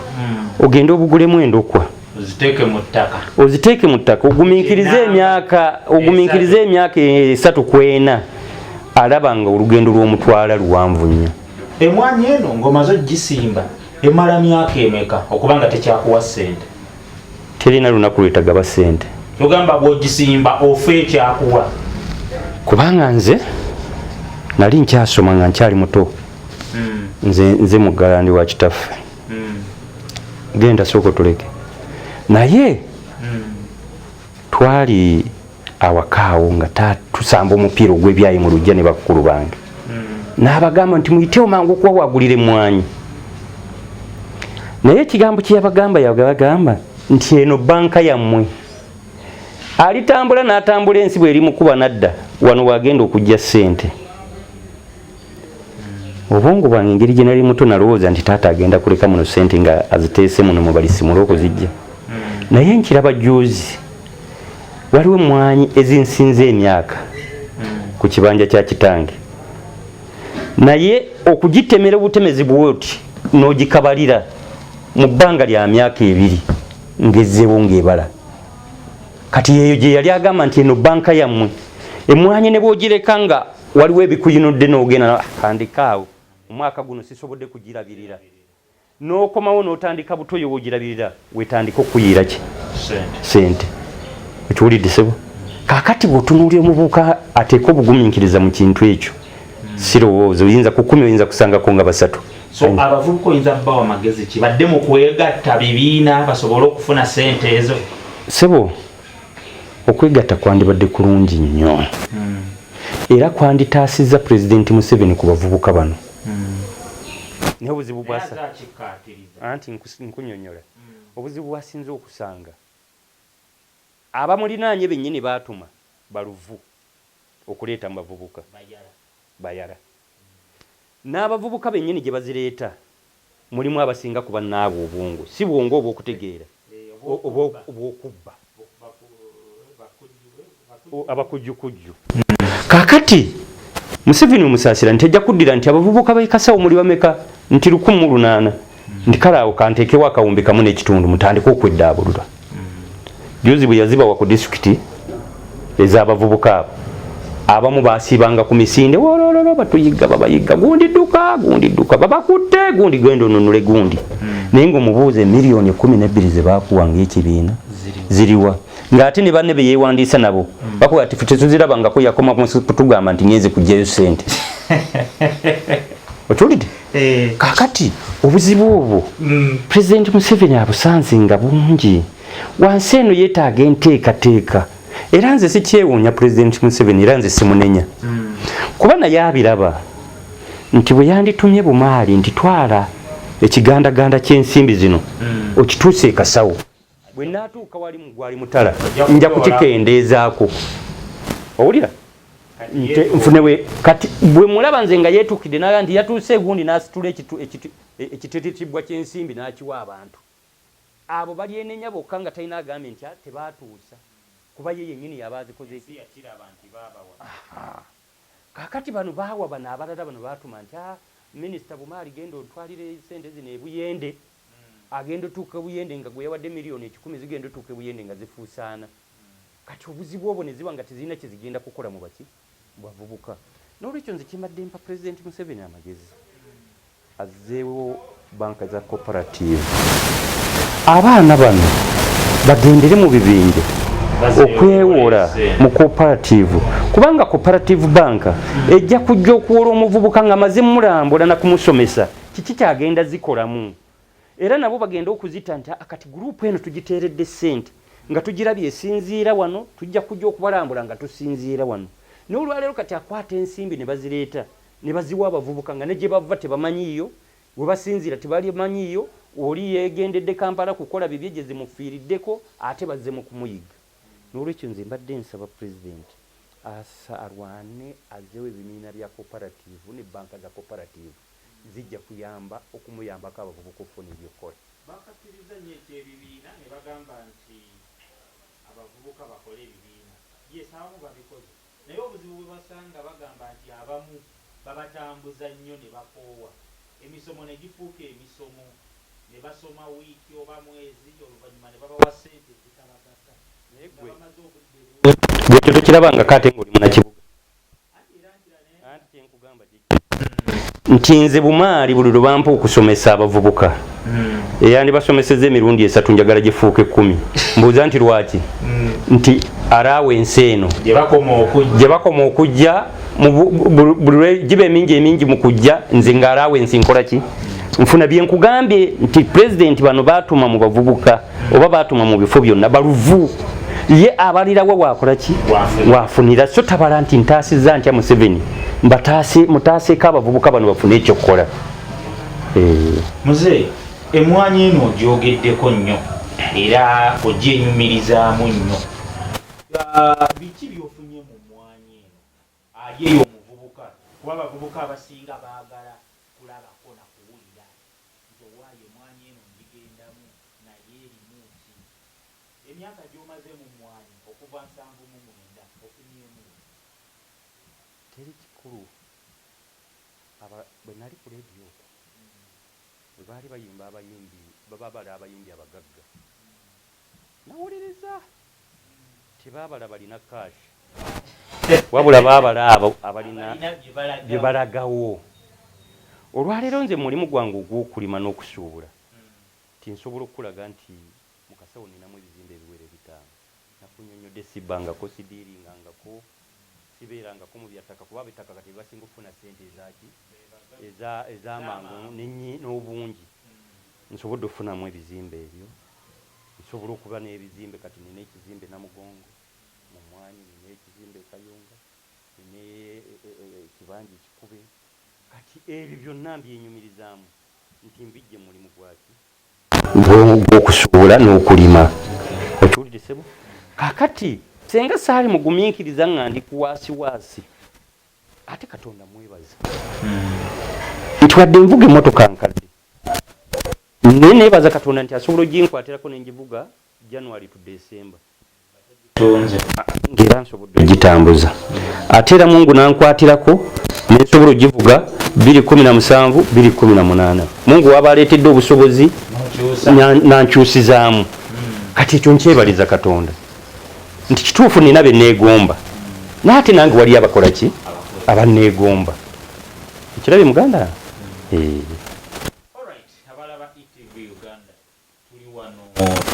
Speaker 2: ogende obugulemu endokwa,
Speaker 1: oziteeke mu ttaka,
Speaker 2: oziteeke mu ttaka, ogumiikirize emyaka 3 ku 4, alaba nga olugendo lw'omutwala luwanvu nnyo.
Speaker 1: Emwanyi eno ng'omaze ogisimba emala myaka emeka okuba nga tekyakuwa ssente?
Speaker 2: Terina lunaku lwetagaba ssente.
Speaker 1: Togamba bw'ogisimba ofa ekyakuwa.
Speaker 2: Kubanga nze nali nkyasoma nga nkyali muto, nze muggalandi wa kitaffe, genda sooka otuleke, naye twali awakaawo nga tusamba omupiira ogw'ebyayi mu lujja ne bakulu bange, n'abagamba nti muyitewo mangu okuwawagulira emmwanyi. Naye ekigambo kye yabagamba, yabagamba nti eno banka yammwe, alitambula n'atambula ensi bweri mukuba nadda wano wagenda okujja ssente. Obwongo bwange, engeri gye nali muto, nalowooza nti taata agenda kuleka muno ssente nga aziteese muno mubalisimule okuzijja. Naye nkiraba juzi waliwo emmwanyi ezinsinza emyaka. ku kibanja kya kitange, naye okugitemera obutemezi bwoti n'ogikabalira mu bbanga lya myaka 2 ngezzeewo ng'ebala. Kati yeeyo gye yali agamba nti eno banka yammwe emwanyi ne bw'ogireka nga waliwo ebikuyinudde n'ogenda kandikaawo omwaka guno sisobodde kugirabirira, n'okomawo n'otandika buto yo w'ogirabirira wetandika okuyiira ki sente. Okiwulidde sebo? Kaakati bw'otunuulira omuvubuka ateeka obugumiikiriza mu kintu ekyo, sirowooza oyinza ku 10 oyinza kusangako nga 3.
Speaker 1: So abavubuka oyinza bawa magezi ki badde mu kwegatta bibiina basobole okufuna sente ezo?
Speaker 2: Sebo, okwegatta kwandibadde kulungi nnyo era kwanditaasizza Pulezidenti Museveni ku bavubuka bano. Naye obuzibu bwasa anti nkunyonyola obuzibu bwasinze okusanga abamulinaanye bennyini baatuma baluvu okuleeta mu bavubuka bayala n'abavubuka bennyini gye bazireeta mulimu abasinga ku bannaabwe obwongo si bwongo obw'okutegeera obw'okubba abakujjukujju. Kaakati Museveni omusaasira nti ajja kuddira nti abavubuka b'e Kasawo muli bameka nti 1800 nti kale awo kanteekewo 1.5 mutandike okweddaabulula. Juzi bwe yazibawa ku disitulikiti ez'abavubuka abo abamu basiibanga ku misinde wolololo batuyigga babayigga gundi dduka gundi dduka babakutte gundi genda onunule gundi, naye ng'omubuuza emiliyoni 12 ze baakuwa ng'ekibiina ziriwa, ng'ate ne banne be yeewandiisa nabo bakuwa ati tetuzirabangako, yakoma kutugamba nti ngenze kuggyayo ssente. Okiwulidde? Kaakati obuzibu obwo Pulezidenti Museveni abusanze nga bungi. Wansi eno yeetaaga enteekateeka, era nze sikyewuunya Pulezidenti Museveni, era nze simunenya kuba naye abiraba nti bwe yanditumye bumaali nti twala ekigandaganda ky'ensimbi zino okituuse e Kasawo, bwe naatuuka wali mu gwali mutala nja kukikendeezaako. Owulira? Nfunewe kati bwe mulaba nze nga yeetuukidde naga nti yatuuse egundi n'asitula ekitetetibwa ky'ensimbi n'akiwa abantu abo balyenenya bokka nga talina agambye nti tebaatuusa kuba ye yennyini yaba azikoze ki. Kaakati bano baawa bano abalala bano baatuma nti minisita Bumaali genda ontwalire sente zino e Buyende, agenda otuuka e Buyende nga gwe yawadde miliyoni 100 zigenda otuuka e Buyende nga zifuusaana. Kati obuzibu obwo ne ziba nga tezirina kye zigenda kukola mu baki mu bavubuka. N'olwekyo nze kyembadde mpa Pulezidenti Museveni amagezi azzeewo banka za cooperative, abaana bano bagendere mu bibinja okwewola mu cooperative, kubanga cooperative banka ejja kujja okuwola omuvubuka nga amaze mulambula na kumusomesa kiki kyagenda zikolamu, era nabo bagenda okuzita nti kati gurupu eno tugiteeredde ssente nga tugirabye esinziira wano, tujja kujja okubalambula nga tusinziira wano. N'olwaleero kati akwata ensimbi ne bazireeta ne baziwa abavubuka nga ne gye bava tebamanyiiyo, we basinziira tebamanyiiyo, oli yeegendedde Kampala kukola bibye gye zimufiiriddeko ate bazze mu kumuyiga. N'olwekyo nze mbadde nsaba Pulezidenti alwane azzeewo ebibiina bya cooperative ne bbanka za cooperative zijja kuyamba okumuyambako abavubuka okufuna ebyokukola.
Speaker 1: Bakkaatiriza nnyo eky'ebibiina ne bagamba nti abavubuka bakole ebibiina. Yes, abamu babikoze naye obuzibu bwe basanga bagamba nti abamu babatambuza nnyo ne bakoowa, emisomo ne gifuuka emisomo ne basoma wiiki oba mwezi oluvannyuma ne babawa ssente ezitabagasa nga bamaze obudde bungi.
Speaker 2: Gwe ekyo tokirabangako ate ng'oli munnakibuga? Anti kyenkugamba nti nze bumaali buli lwe bampa okusomesa abavubuka eyandibasomeseza emirundi 3 njagala gifuuke 10. Mbuuza nti lwaki? Nti araawo ensi eno gye bakoma okujja giba emingi emingi mu kujja, nze nga araawo ensi nkola ki? Nfuna bye nkugambye nti pulezidenti bano baatuma mu bavubuka oba baatuma mu bifo byonna baluvu, ye abalirawa waakola ki? Waafunira. So tabala nti ntaasizza ntya Museveni, mutaaseeko abavubuka bano bafune ekyokukola.
Speaker 1: Muzeeyi, emwanyi eno ogyogeddeko nnyo era ogyenyumirizaamu nnyo, biki by'ofunye mu mmwanyi eno ali eyo omuvubuka? Kuba abavubuka abasinga baagala kulabako na kuwulira nti owaaye emwanyi eno ngigendamu naye erimu ki? Emyaka gy'omaze mu mmwanyi okuva 79 ofunyeemu ki?
Speaker 2: Teri kikulu. Bwe nali ku leediyo okwo, bwe baali bayimba abayimbi, baba bala abayimbi abagagga, nawuliriza tebaabala balina cash, wabula baabala abo abalina bye balagawo. Olwaleero nze mulimu gwange ogw'okulima n'okusuubula, nti nsobola okukulaga nti mu kasawo ninamu ebizimbe ebiwera ebitaano. Nakunyonnyodde sibbangako, sidiiringangako, sibeerangako mu bya ttaka, kuba ab'ettaka kati be basinga okufuna ssente ezaki ez'amangu n'obungi. Nsobodde okufunamu ebizimbe ebyo, nsobola okuba n'ebizimbe kati nina ekizimbe Namugongo mu mmwanyi, nina ekizimbe e Kayunga, nina ekibanja e Kikube. Kati ebyo byonna mbyenyumirizaamu nti mbiggye mu mulimu gwaki? Gw'okusuubula n'okulima. Okiwulidde ssebo? Kaakati senga saali mugumiikiriza nga ndi ku waasiwaasi, ate Katonda mwebaza nti wadde nvuga emmotoka nkadde, naye neebaza Katonda nti asobola oginkwatirako ne ngivuga January to December ng'era nsobodde ogitambuza. Ate era Mungu n'ankwatirako ne nsobola ogivuga 2017, 2018. Mungu waba aleetedde obusobozi n'ankyusizaamu. Kati ekyo nkyebaliza Katonda nti kituufu nina be neegomba, naye ate nange waliyo abakola ki abanneegomba. Ekirabye muganda? Eh.
Speaker 1: Tuli wano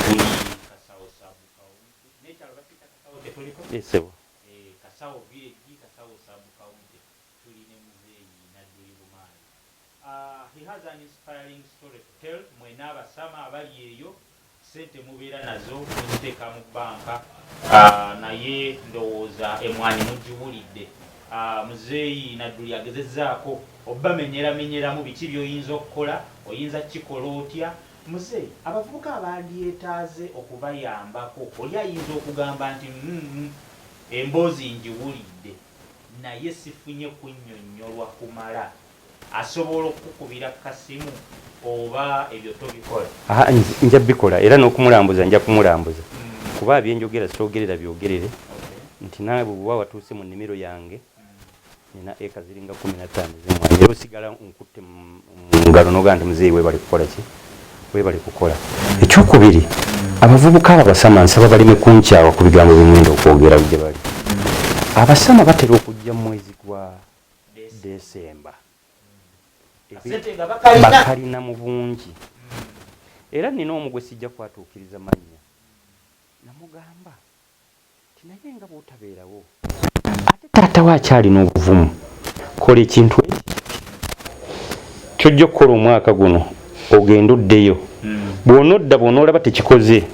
Speaker 1: tuli Kasawo sub county n'ekyalo bakiyita Kasawo kye tuliko?
Speaker 2: Yes ssebo.
Speaker 1: Eh, Kasawo village, Kasawo sub county. Tuli ne muzeeyi Nadduli Bumaali. Uh, he has an inspiring story to tell. Mwena abasama abali eyo ssente mubeera nazo muziteeka mu bbanka, uh, naye ndowooza emwanyi mugiwulidde. Uh, muzeeyi Nadduli agezezzaako obbamenyeramenyeramu biki by'oyinza okukola, oyinza kukikola otya. Mzee, abavubuka abandyetaaze okubayambako, oli ayinza okugamba nti umm emboozi ngiwulidde naye sifunye kunnyonnyolwa kumala, asobola okukukubira ku kasimu oba ebyo tobikola?
Speaker 2: Haa nja bikola era n'okumulambuza nja kumulambuza kuba bye njogera soogerera byogerere nti naawe bw'oba watuuse mu nnimiro yange Nina eka ziringa 15 ez'emmwanyi era osigala nkutte mu ngalo n'ogamba nti muzeeyi weebale kukola ki? Weebale kukola. Ekyokubiri, abavubuka abo abasama nsaba baleme kunkyawa ku bigambo bye ngenda okwogera gye bali. Abasama batera okujja mu mwezi gwa December. Bakalina mu bungi. Era nina omu gwe sijja kwatuukiriza mannya, namugamba nti naye nga bw'otabeerawo ate taata wo akyalina obuvumu, kola ekintu eki ky'ojja okukola omwaka guno ogende oddeyo. Bw'onodda bw'onoolaba tekikoze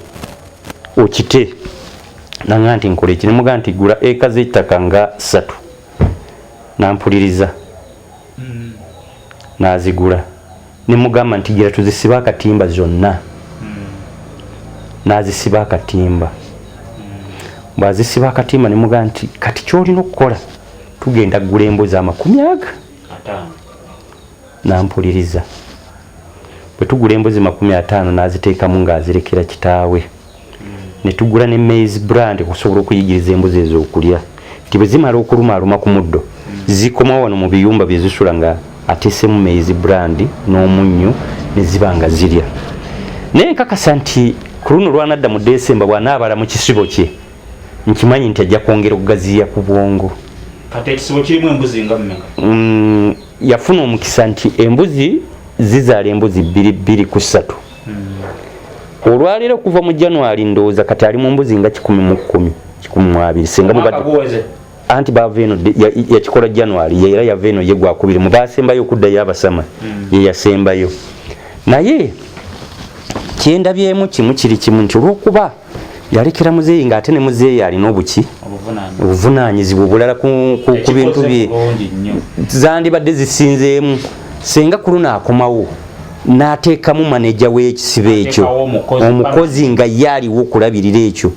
Speaker 2: okite. Nanga nti nkola eki, ne mugamba nti gula eka z'ettaka nga ssatu. Nampuliriza n'azigula. Ne mugamba nti gira tuzisibe akatimba zonna. N'azisiba akatimba. Bw'azisiba akatimba ne mugamba nti kati ky'olina okukola tugenda kugula embuzi amakumi aga. Nampuliriza. Bwe tugula embuzi 50 n'aziteekamu ng'azirekera kitaawe. Ne tugula ne maize brand okusobola okuyigiriza embuzi ezo okulya nti bwe zimala okulumaaluma ku muddo zikomawo wano mu biyumba bye zisula nga ateesemu maize brand n'omunnyo ne ziba nga zirya. Naye nkakasa nti ku luno lw'anadda mu Desemba bw'anaabala mu kisibo kye nkimanyi nti ajja kwongera okugaziya ku bwongo.
Speaker 1: Kati ekisibo kirimu embuzi nga mmeka?
Speaker 2: Yafuna omukisa nti embuzi zizaala embuzi bbiri bbiri ku ssatu. Olwaleero okuva mu January ndowooza kati ali mu mbuzi nga 110, 120 singa mubadde anti bava eno yakikola January era yava eno ye gwakubiri mu baasembayo okuddayo abasama ye yasembayo. Naye kyendabyemu kimu kiri kimu nti olw'okuba yalekera muzeeyi ng'ate ne muzeeyi alina obuki obuvunaanyizibwa obulala ku bintu bye zandibadde zisinzeemu senga ku luno akomawo n'ateekamu maneja w'ekisibo ekyo omukozi nga ye aliwo okulabirira ekyo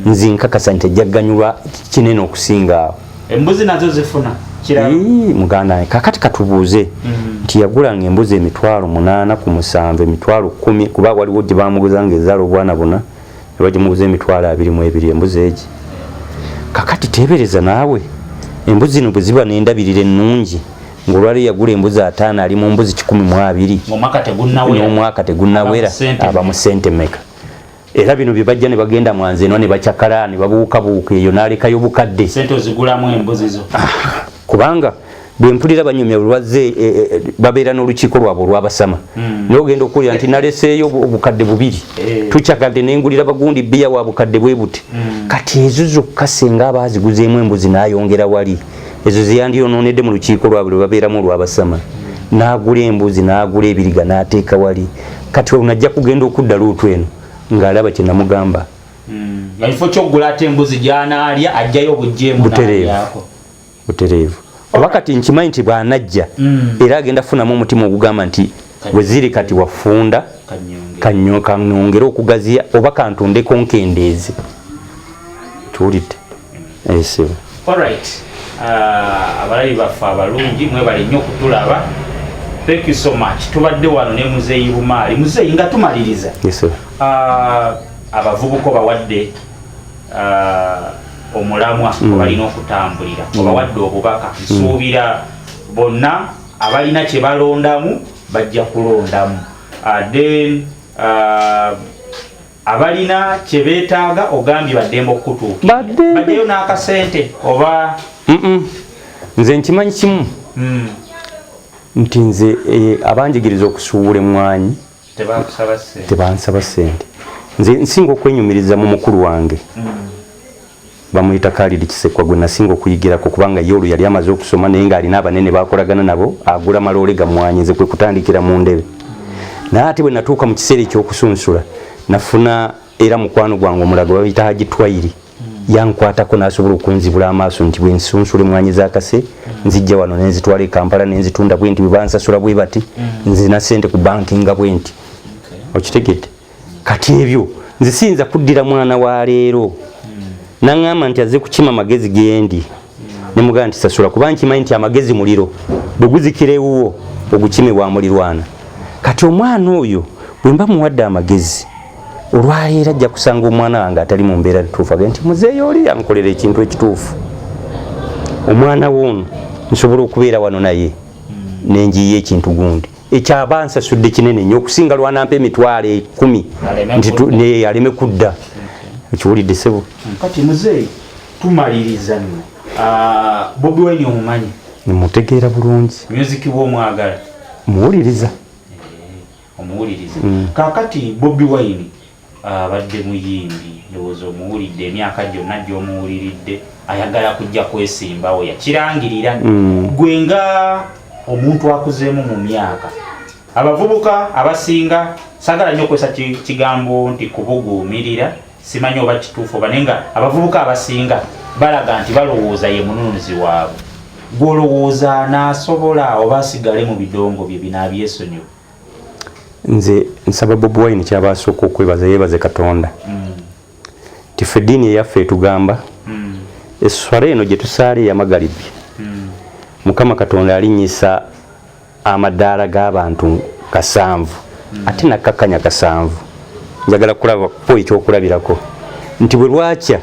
Speaker 2: nze nkakasa nti ajja kuganyulwa kinene okusinga awo.
Speaker 1: Embuzi nazo zifuna kirabo.
Speaker 2: Muganda wange kakati katubuuze nti yagulanga embuzi 800 ku 7, 10,000, kuba waliwo gye bamuguza nga ezaala obwana buna ne bagimuguza 22,000 embuzi egi. Kakati teebereza naawe Embuzi zino bwe ziba n'endabirira ennungi, ng'olwaleero yagula embuzi 50, ali mu mbuzi 120, n'omwaka tegunnawera, aba mu ssente meka? Era bino bye bajja ne bagenda mwanzenwa ne bacyakala ne babuukabuuka eyo, n'alekayo bukadde.
Speaker 1: Sente ozigulamu embuzi zo.
Speaker 2: Kubanga bwe mpulira banyumya lwazze, babeera n'olukiiko lwabwe olwabasama, naye ogenda okuwulira nti naleseeyo obukadde 2, tukyagadde nengulira bagundi bbiya wa bukadde bwe buti. Kati ezo zokka senga aba aziguzeemu embuzi n'ayongera wali ezo zeyandiyonoonedde mu lukiiko lwabwe lwe babeeramu olwabasama, n'agula embuzi, n'agula ebiriga, n'ateeka wali. Kati olwo najja kugenda okudda luutu eno ng'alaba kye namugamba.
Speaker 1: Nga kifo kyokugula ate embuzi gy'anaalya, ajjayo obugjeemu.
Speaker 2: Butereevu.
Speaker 1: N'alyako.
Speaker 2: Butereevu. Oba kati nkimanyi nti bw'anajja, era agenda kufunamu omutima ogugamba nti weziri kati wafunda, kanyongere okugaziya oba kantundeko nkendeeze. Tuwulidde esebo.
Speaker 1: Alright, abalabi baffe abalungi, mwebale nnyo okutulaba. Thank you so much. Tubadde wano ne Muzeeyi Bumaali. Muzeeyi, nga tumaliriza,
Speaker 2: esebo,
Speaker 1: abavubuka obawadde omulamwa obalina okutambulira, obawadde obubaka. Nsuubira bonna abalina kye balondamu bajja kulondamu. Then abalina kye beetaaga ogambye baddembe okutuukira.
Speaker 2: Baddembe.
Speaker 1: Baddeyo n'akasente oba?
Speaker 2: Nze nkimanyi kimu, nti nze abanjigiriza okusuubula emmwanyi
Speaker 1: tebakusaba ssente.
Speaker 2: Tebansaba ssente. Nze nsinga okwenyumiriza mu mukulu wange, bamuyita Khalid Kisekwa, gwe nasinga okuyigirako, kubanga ye olwo yali amaze okusoma naye ng'alina abanene bakolagana nabo, agula maloole ga mmwanyi. Nze kwe kutandikira mu ndebe. Naye ate bwe natuuka mu kiseera ekyokusunsula, nafuna era mukwano gwange omulaga babiyita Haji Twayiri, yankwatako n'asobola okunzibula amaaso nti bwe nsunsula emmwanyi z'akase, nzijja wano nenzitwala e Kampala nenzitunda bwe nti, bwe bansasula bwe bati, nzina ssente ku banki nga bwe nti. Okitegedde? Kati ebyo nze siyinza kuddira mwana wa leero naŋŋamba nti azze kukima magezi gendi nemugamba nti sasula, kuba nkimanyi nti amagezi muliro, bwe guzikira ewuwo ogukime wa mulirwana. Kati omwana oyo bwe mba muwadde amagezi olwaleero, ajja kusanga omwana wange atali mu mbeera ntuufu agende nti muzeeyo oli yankolera ekintu ekituufu. Omwana woono nsobola okubeera wano naye nenjiya ekintu gundi ekyaba nsasudde kinene nnyo okusinga lwanampa 100,000
Speaker 1: Aleme
Speaker 2: nti
Speaker 1: kudda.
Speaker 2: Aleme kudda. Okiwulidde, sebo?
Speaker 1: Kati muzeeyi, tumaliriza nno. Bobi Wine omumanyi?
Speaker 2: Nimutegeera bulungi.
Speaker 1: Music bwomwagala?
Speaker 2: Muwuliriza.
Speaker 1: Omuwuliriza. Kakati Bobi Wine abadde muyimbi, ndowooza omuwulidde emyaka gyonna gy'omuwuliridde, ayagala kujja kwesimbawo, yakirangirira. Gwe nga omuntu akuzeemu mu myaka, abavubuka abasinga sagala nnyo okozesa kigambo nti kubuguumirira, simanyi oba kituufu oba, naye nga abavubuka abasinga balaga nti balowooza ye mununuzi waabwe. Gw'olowooza anaasobola oba asigale mu bidongo bye binaabyesonyiwa?
Speaker 2: Nze nsaba Bobi Wine kyaba asooka okwebaza, yeebaze Katonda ti ffe eddiini eyaffe etugamba esswala eno gye tusaala eyamagalibi, Mukama Katonda alinnyisa amadaala g'abantu 7 ate nakkakkanya 7. Njagala kulaba kuwa ekyokulabirako nti bwe lwakya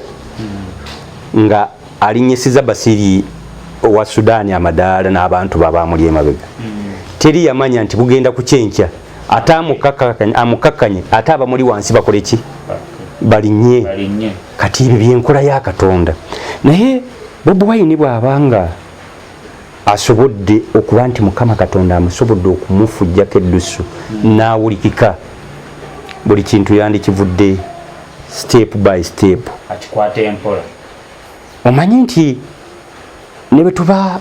Speaker 2: nga alinnyisiza Basiri owa Sudaani amadaala n'abantu babamuli emabega, teri yamanya nti bugenda kukyenkya ate amukakkanye ate abamuli wansi bakole ki? Balinnye.
Speaker 1: Balinnye.
Speaker 2: Kati ebyo byenkola ya Katonda. Naye Bobi Wine bw'abanga asobodde okuba nti Mukama Katonda amusobodde okumufujjako eddusu n'awulikika, buli kintu yandikivudde step by step.
Speaker 1: Akikwata empola.
Speaker 2: Omanyi nti ne bwe tuba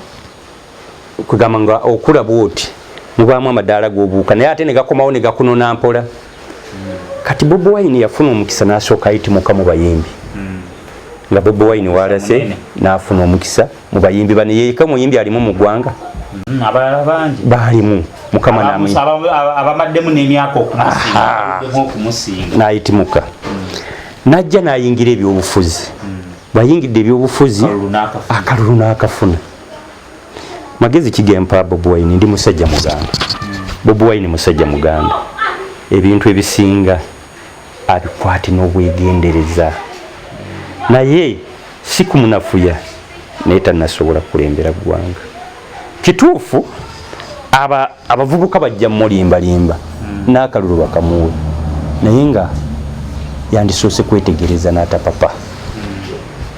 Speaker 2: kugamba nga okula bwoti, mubaamu amadaala g'obuuka, naye ate ne gakomawo ne gakunona mpola. Kati Bobi Wine yafuna omukisa n'asooka ayitimuka mu bayimbi, nga Bobi Wine walase
Speaker 1: Munene.
Speaker 2: n'afuna omukisa mu bayimbi bano. Yeka omuyimbi alimu mu ggwanga?
Speaker 1: Abalala bangi.
Speaker 2: Baalimu, Mukama
Speaker 1: Abamaddemu n'emyaka okumusinga, abaluddemu okumusinga.
Speaker 2: N'ayitimuka n'ajja n'ayingira ebyobufuzi. Bw'ayingidde ebyobufuzi,
Speaker 1: Akalulu n'akafuna.
Speaker 2: Akalulu n'akafuna. Magezi kigempa Bobi Wine, ndi musajja muganda, Bobi Wine musajja muganda, ebintu ebisinga abikwate n'obwegendereza, naye si kumunafuya. Naye tannasobola kukulembera ggwanga. Kituufu abavubuka bajja mulimbalimba n'akalulu bakamuwe, naye nga yandisoose kwetegereza n'atapapa.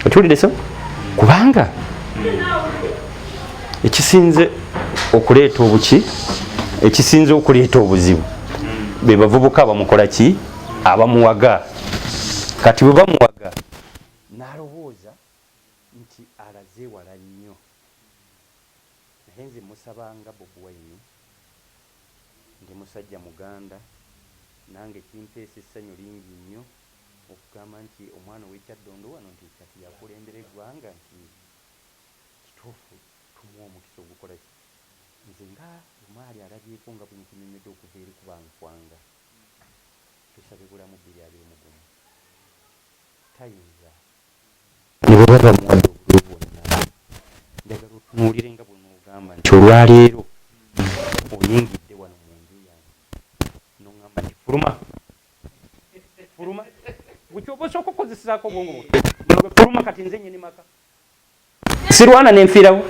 Speaker 2: Okiwulidde? So kubanga ekisinze okuleeta obuki, ekisinze okuleeta obuzibu, be bavubuka abamukola ki, abamuwaga. Kati bwe bamuwaga n'alowooza nti alaze wala nnyo. Naye nze musabanga Bobi Wine, ndi musajja Muganda, nange kimpeesa essanyu lingi nnyo okugamba nti omwana ow'ekyaddondo wano nti kati yakulembera eggwanga, nti kituufu tumuwa omukisa ogukola ki. Nze nga Lumaali alabyeko nga bwe nkunyonnyodde okuva eri ku bankwanga, tusabe bulamu 2021 tayinza ne bwe baba bamuwadde obululu bwonna. Njagala otunuulire nga bw'onoogamba nti olwaleero oyingidde wano mu nju yange n'oŋŋamba nti fuluma, fuluma, gwe kyoba osooka okukozesaako obwongo bwo, fuluma, kati nze nnyini maka, sirwana nenfiirawo.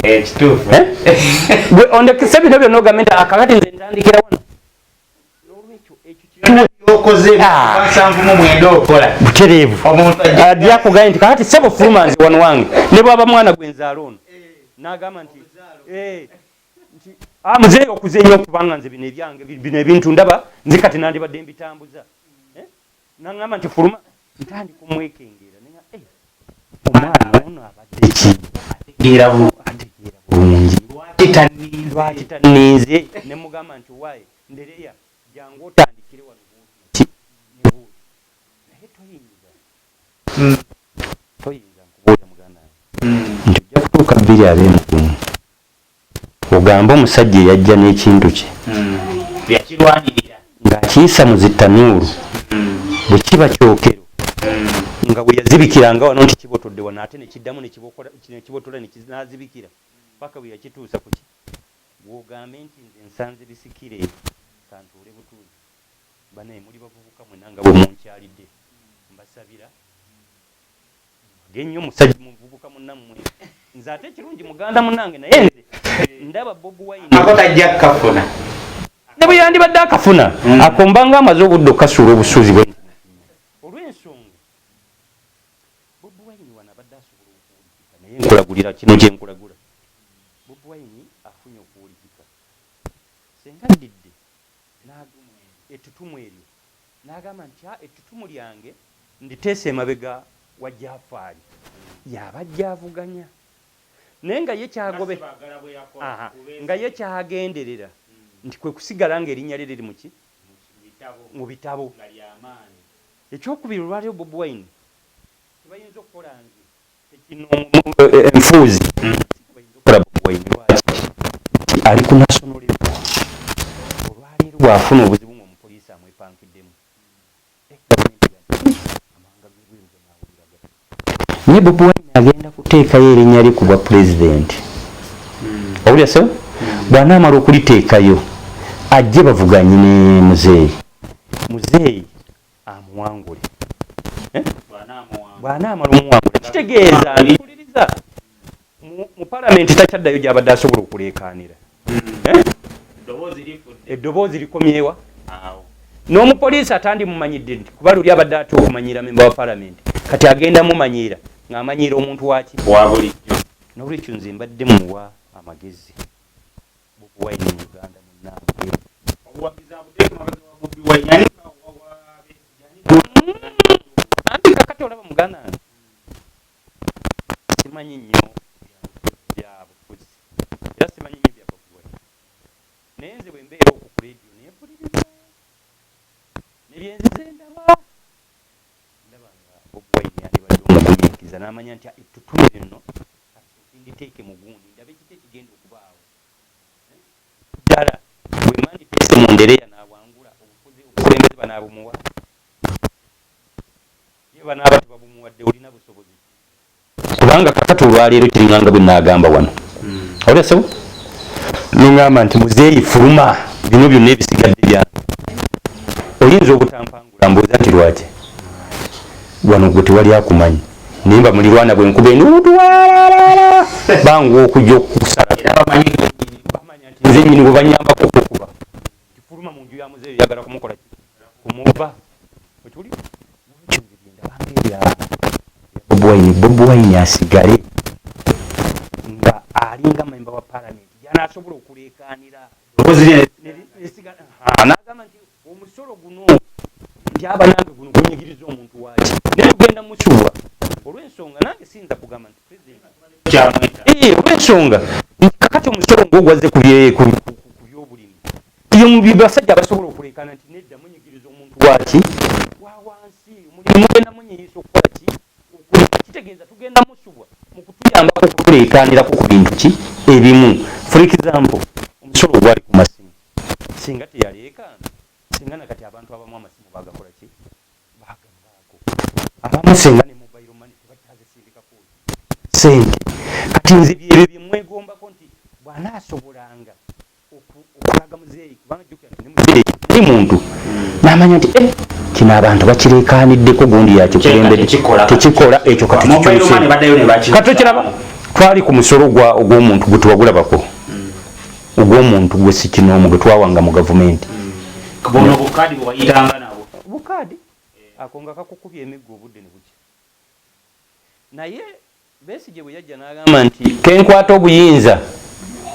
Speaker 1: Ekituufu.
Speaker 2: Gwe ondekese bino byonna ogambe nti akakati nze ntandikira wano. N'olwekyo ekyo
Speaker 1: Okoze 79 okola
Speaker 2: butereevu.
Speaker 1: Omuntu
Speaker 2: ajja akugambye nti kakati ssebo fuluma, nze wano wange, ne bwaba mwana gwe nzaala ono n'agamba nti nti muzeeyi okuze nnyo, okubanga nze bino ebyange, bino ebintu ndaba nze kati nandibadde mbitambuza. Naŋŋamba nti fuluma, ntandika omwekengera. Omwana ono abadde ki?
Speaker 1: Ategeera.
Speaker 2: Ategeera bulungi.
Speaker 1: Lwaki tanninze?
Speaker 2: Lwaki tanninze? Ne mugamba nti waaye ndereya, jangu otandikire wano bwoti ne bwoti. Naye toyinza, toyinza nkubuulira muganda wange nti ojja kutuuka 2021 ogambe omusajja eyajja n'ekintu kye
Speaker 1: Yakirwanirira
Speaker 2: ng'akiyisa mu zittanuulu, bwe kiba kyokero, nga bwe yazibikiranga wano nti kibotodde wano, ate nekiddamu nekibotola n'azibikira paka bwe yakituusa ku ki, gwogambe nti nze nsanze bisikire, kantuule butuuzi. Banaye muli bavubuka mwena nga bwe munkyalidde, mbasabira ennyo musajja muvubuka munnammwe. Nze ate ekirungi muganda munange, naye nze ndaba Bobi Wine
Speaker 1: Ako tajja kukafuna.
Speaker 2: Ne bwe yandibadde akafuna, akomba nga amaze obudde okukasuula obusuuzi bwe, olw'ensonga Bobi Wine wano abadde asobola okuwulikika. Naye nkulagulira kino kyenkulagula, Bobi Wine afunye okuwulikika senga ddidde ettutumu eryo n'agamba nti ettutumu lyange nditeesa emabega wa Jafaali yabajja avuganya, naye nga ye kyagobe nga ye kyagenderera nti kwe kusigala ng'erinnya lye liri muki mu bitabo. Ekyokubiri, olwaleero Bobi Wine tebayinza okukola nze enfuuzi bayinza okukola Bobi Wine. Lwaki? Nti ali ku national level. Olwaleero bw'afuna obuzibu ng'omupoliisi amwepankiddemu, gavumenti amawanga g'ebweru ganaawuliraga. Naye Bobi Wine agenda kuteekayo erinnya lye ku bwa pulezidenti. Owulira? So bw'anaamala okuliteekayo, ajje bavuganye ne muzeeyi, muzeeyi amuwangule. Bw'anaamala omuwangula, kitegeeza nkuliriza mu palamenti takyaddayo gy'abadde asobola okuleekaanira. Eddoboozi likomyewa n'omupoliisi atandimumanyidde nti kuba luli abadde ate okumanyira memba wa palamenti, kati agenda mumanyiira ng'amanyiira omuntu waki
Speaker 1: wa bulijjo.
Speaker 2: N'olwekyo nze mbadde muwa amagezi Bobi Wine Uganda munnange.
Speaker 1: Obuwagizi abuteeke mabega wa Bobi Wine. Ani
Speaker 2: Anti kakati olaba muganda wange, simanyi nnyo bya bufuzi era simanyi nnyo bya Bobi Wine, naye nze bwe mbeera okwo ku leediyo nempuliriza nebyenzize ndaba ndaba nga Bobi Wine yandibadde omugumiikiriza n'amanya nti ettutumu lino kasooke nditeeke mu gundi, ndabe kiki ekigenda okubaawo ddala. Bwe mba nditeese mu ndereya n'awangula obufuzi, obukulembeze banaabumuwa? Ye banaaba tebabumuwadde, olina busobozi? Kubanga kakati olwaleero kiringanga bwe naagamba wano, olya sebo noŋŋamba nti muzeeyi fuluma, bino byonna ebisigadde byange, oyinza obutampangula. Mbuuza nti lwaki wano gwe tewali akumanyi? Naye mulirwana bwe nkuba enduutuwalala bangu okujja okusala, bamanya nti nze nyini bwe banyambako okukuba tifuluma mu nju ya muzeeyi, yagala kumukola kumuba. Okiwulira? Ekyo nze byendabanga ebya Bobi Wine. Bobi Wine asigale nga alinga memba wa palamenti gyanasobola okuleekaanira, n'agamba nti omusolo guno nti abanange guno gunyigiriza omuntu waaki, naye tugenda musuubwa olw'ensonga nange siyinza kugamba nti president, olw'ensonga nti kakati omusolo ng'ogwazze ku byobulimi, basajja abasobola okuleekaana nti nedda, munyigiriza omuntu waaki wa wansi, omulimu mugenda munyiyisa okukola ki, okulima. Kitegeeza tugenda musubwa mu kutuyambako okutuleekaanirako ku bintu ki ebimu. For example, omusolo ogwali ku masimu, singa teyaleekaana, singa nakati abantu abamu amasimu bagakola ki, bagavaako. Abamu singa ne mobile money tebakyazisindikako sente. Kati nze byebyo byemwegombako nti bw'anaasobolanga okulaga muzeeyi, kubanga jjukira nti ne muzeeyi naye muntu, n'amanya nti eh, kino abantu bakireekaaniddeko, gundi yakikulembedde, tekikola ekyo, kati kati okiraba twali ku musolo ogw'omuntu gwe tuwagulabako, ogw'omuntu gwe sikinoomu gwe twawanga mu gavumenti. Bukaadi ako nga kakukubya emiggo obudde ne bukya. Naye Besigye bwe yajja n'agamba nti kenkwata obuyinza,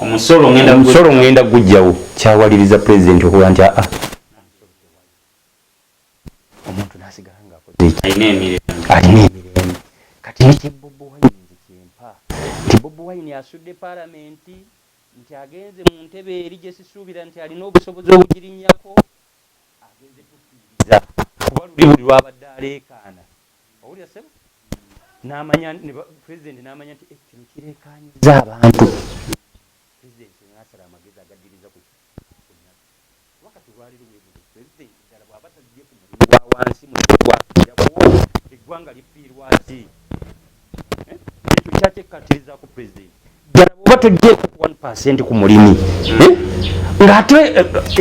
Speaker 1: omusolo
Speaker 2: ngenda gujjawo, kyawaliriza pulezidenti okuba nti aa, omuntu n'asigala ng'akoze
Speaker 1: alina emirembe.
Speaker 2: Alina emirembe. Kati nekye Bobi Wine nze kyempa nti Bobi Wine asudde palamenti, nti agenze mu ntebe eri gye sisuubira nti alina obusobozi obugirinnyako, agenze tufiiriza, kuba luli buli lwabadde aleekaana, owulira sebo, n'amanya pulezidenti n'amanya nti eh, kino kireekaanyiza abantu. Pulezidenti n'asala amagezi agaddiriza ku kuba kati olwaleero weebuuze, pulezidenti ddala bw'aba tazze ku mulimu gwa wansi musolo gwafiirako, eggwanga lifiirwa ki? Eh? Ekyo kyakyekkaatirizaako pulezidenti. Ddala bw'oba toggyeeko ku 1% ku mulimi, eh? Ng'ate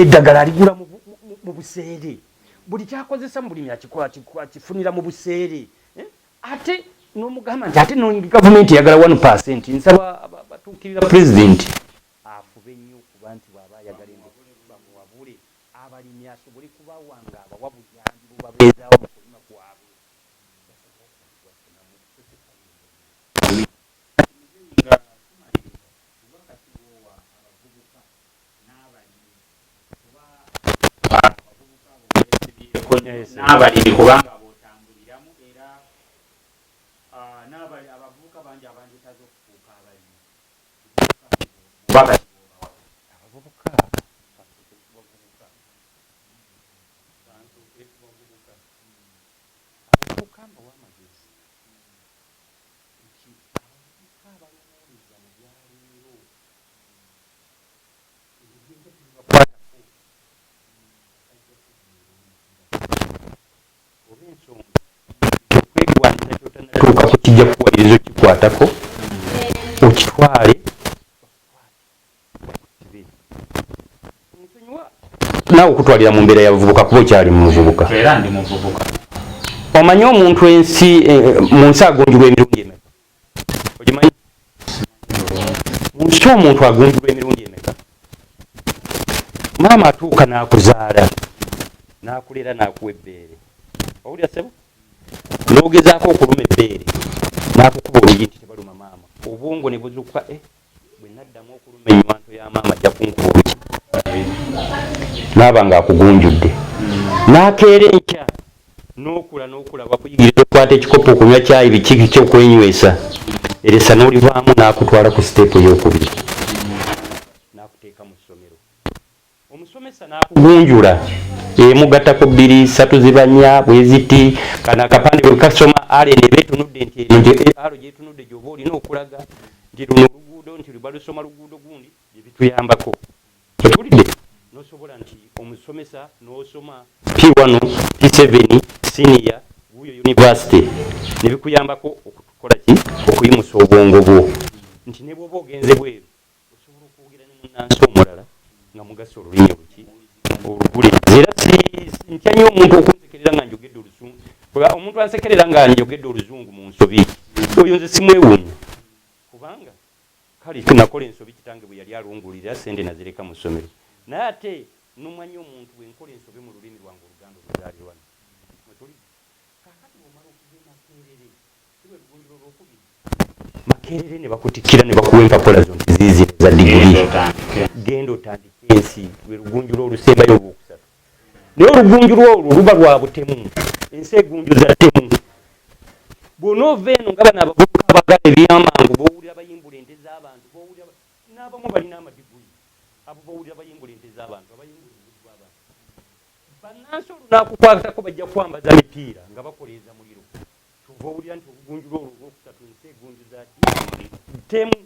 Speaker 2: eddagala aligula mu buseere, buli kyakozesa mu bulimi akifunira mu buseere, ate n'omugamba nti ate gavumenti eyagala 1%. Nsaba batuukirira pulezidenti afube nnyo okuba nti bw'aba ayagala bamuwabule, abalimi asobole kubawa nga abawa buyambi bubabeezaawo mu kulima kwabwe.
Speaker 1: Nga tumaliriza, bubaka ki bwowa abavubuka n'abalimi, kuba abavubuka abo beesibyeko n'abalimi, kubanga bw'otambuliramu era n'abali abavubuka bangi abandyetaaze okufuuka abalimi, bubaka ki bwobawa?
Speaker 2: Abavubuka, bavubuka, bavubuka, abavubuka mbawa amagezi nti abavubuka abalowooleza mu byaleero, ebyo tebibakwatako, bajja kuggweera olw'ensonga okwegwanyiza kyotanatuukako kijja kukuwaliriza okikwatako, okitwale. Nsonyiwa naawe okutwalira mu mbeera y'abavubuka, kuba okyali mu muvubuka.
Speaker 1: Era ndi muvubuka.
Speaker 2: Omanyi omuntu ensi mu nsi agunjulwa emirundi emeka? Ogimanyi? Mu nsi omuntu agunjulwa emirundi emeka? Maama atuuka n'akuzaala, n'akulera, n'akuwa ebbeere. Owulira ssebo? N'ogezaako okuluma ebbeere, n'akukuba oluyi nti tebaluma maama. Obwongo ne buzukuka, eh, bwe naddamu okuluma ennywanto ya maama ajja kunkuba oluki. Naaba ng'akugunjudde, n'akeera enkya n'okula, n'okula, bakuyigiriza okukwata ekikopo, okunywa kyayi, biki biki, okwenywesa eresa, n'olivaamu, n'akutwala ku siteepu ey'okubiri, n'akuteeka mu ssomero, omusomesa n'akugunjula, emu gattako bbiri, ssatu ziba nnya, bwe ziti. Kano akapande bwe kasoma ale eba etunudde nti eno alo gyetunudde gy'oba olina okulaga nti luno oluguudo nti balusoma luguudo gundi, bye bituyambako. Okiwulidde? N'osobola nti omusomesa n'osoma P1, P7, senior wuuyo university, ne bikuyambako okukola ki, okuyimusa obwongo bwo, nti ne bw'oba ogenze bweru osobola okwogera ne munnansi omulala nga mugasa olulimi oluki, oluguleeza. Era ntya nnyo omuntu okunsekerera nga njogedde oluzungu. Omuntu ansekerera nga njogedde oluzungu mu nsobi. Nze simwewuunya kubanga kale nakola ensobi kitange bwe yali alungulira sente nazireka mu ssomero, naye ate numwa nnyo omuntu bwe nkola ensobi mu lulimi lwange Oluganda oluzaalirwana. Mwetuli kaakati bw'omala okuva e Makerere, si lwe lugunjula olwokubiri, Makerere ne bakutikkira ne bakuwa empapula zo nti ziizino eza diguli, genda otandike ensi, lwe lugunjula olusembayo olwokusatu. Naye olugunjulwa olwo luba lwa butemu, ensi egunjuza ttemu. Bw'onoova eno nga bano abavubuka abagala ebyamangu b'owulira bayimbula ente z'abantu, b'owulira n'abamu balina amadiguli, abo b'owulira bayimbula ente z'abantu, abayimbula embuzi b'abantu, bannansi olunaakukwatako bajja kukwambaza mipiira nga bakoleeza muliro. Ky'ova owulira nti olugunjulwa olwo olwokusatu ensi egunjuza ki? Ttemu.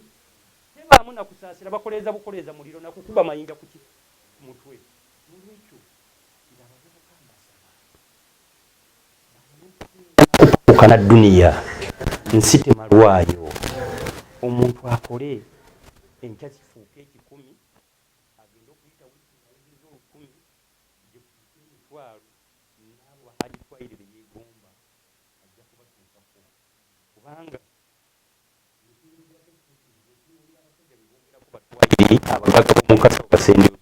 Speaker 2: Tebaamu na kusaasira, bakoleeza bukoleeza muliro na kukuba mayinja ku ki? Ku mutwe. N'olwekyo ng'abavubuka mbasaba baleme kubeera kupakuka na dduniya, nsi temalwayo. Omuntu akole enkya kifuuke ekikumi, agende okuyita wiiki ng'ayigiriza olukumi, gifuuke emitwalo, n'abo ba Hajji Twairi be yeegomba ajja kubatuukako kubanga Abagagga b'omu Kasawo Basenjozi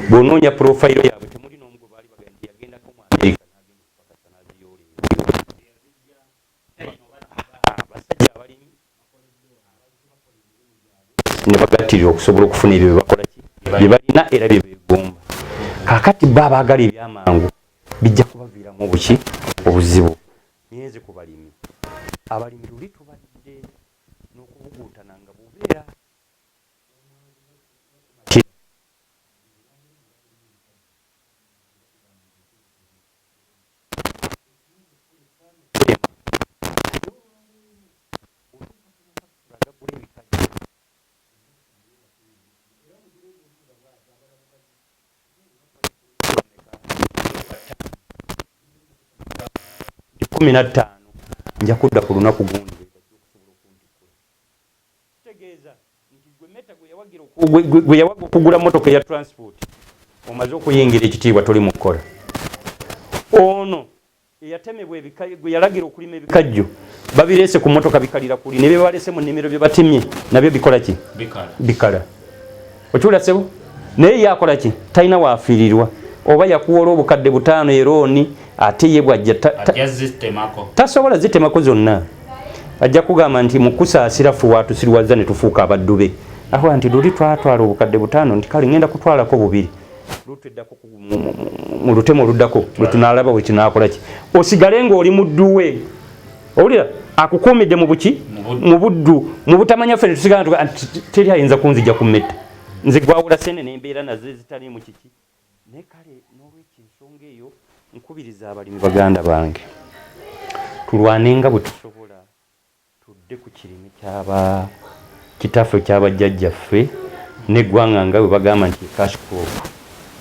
Speaker 2: bw'onoonya pulofayiro yaabwe temuli n'omu gwe baali bagambye nti yagendako mu Amerika n'agenda okupakasa n'aziyoola ebweru. Abasajja abalimi ne bagattirira okusobola okufuna ebyo bye bakola ki bye balina era bye beegomba. Kaakati bo abaagala ebyamangu bijja kubaviiramu obuki obuzibu. Ngenze ku balimi. Abalimi luli tubadde n'okubuguutana nga bw'obeera omwangu okumatira agagula ebikajjo 15 nja kudda ku lunaku gundi kitegeeza nti gwe meta gwe yawaga okugula motoka eya transport omaze okuyingira ekitiibwa toli mu kukola. Ono eyatemebwa gwe yalagira okulima ebikajjo babireese ku motoka bikalira kuli ne byebalese mu nnimiro bye batemye nabyo bikola ki? Bikala. Okiwulira ssebo? Naye ye akola ki? Talina waafiirirwa. Oba yakuwola obukadde butaano erooni ate ye bwajja tasobola zitemako zonna. Ajja kugamba nti mu kusaasira ffe watusiriwazza ne tufuuka abaddu be. Aho nti luli twatwala obukadde butaano nti kale ngenda kutwalako bubiri. Lutuddako mu lutemu oluddako lwe tunaalaba bwe kinaakola ki. Osigale ng'oli muddu we. Owulira? Akukuumidde mu buki? Mu buddu. Mu butamanya ffe ne tusigala nti teri ayinza kunzija ku mmetta. Nze gwawula ssente ne mbeera nazo ezitaliimu kiki. Naye kale n'olwekyo ensonga eyo nkubiriza abalimi baganda bange tulwane nga bwe tusobola tudde ku kirime kyaba kitaffe kyaba jjajjaffe n'eggwanga nga bwe bagamba nti ye cash crop.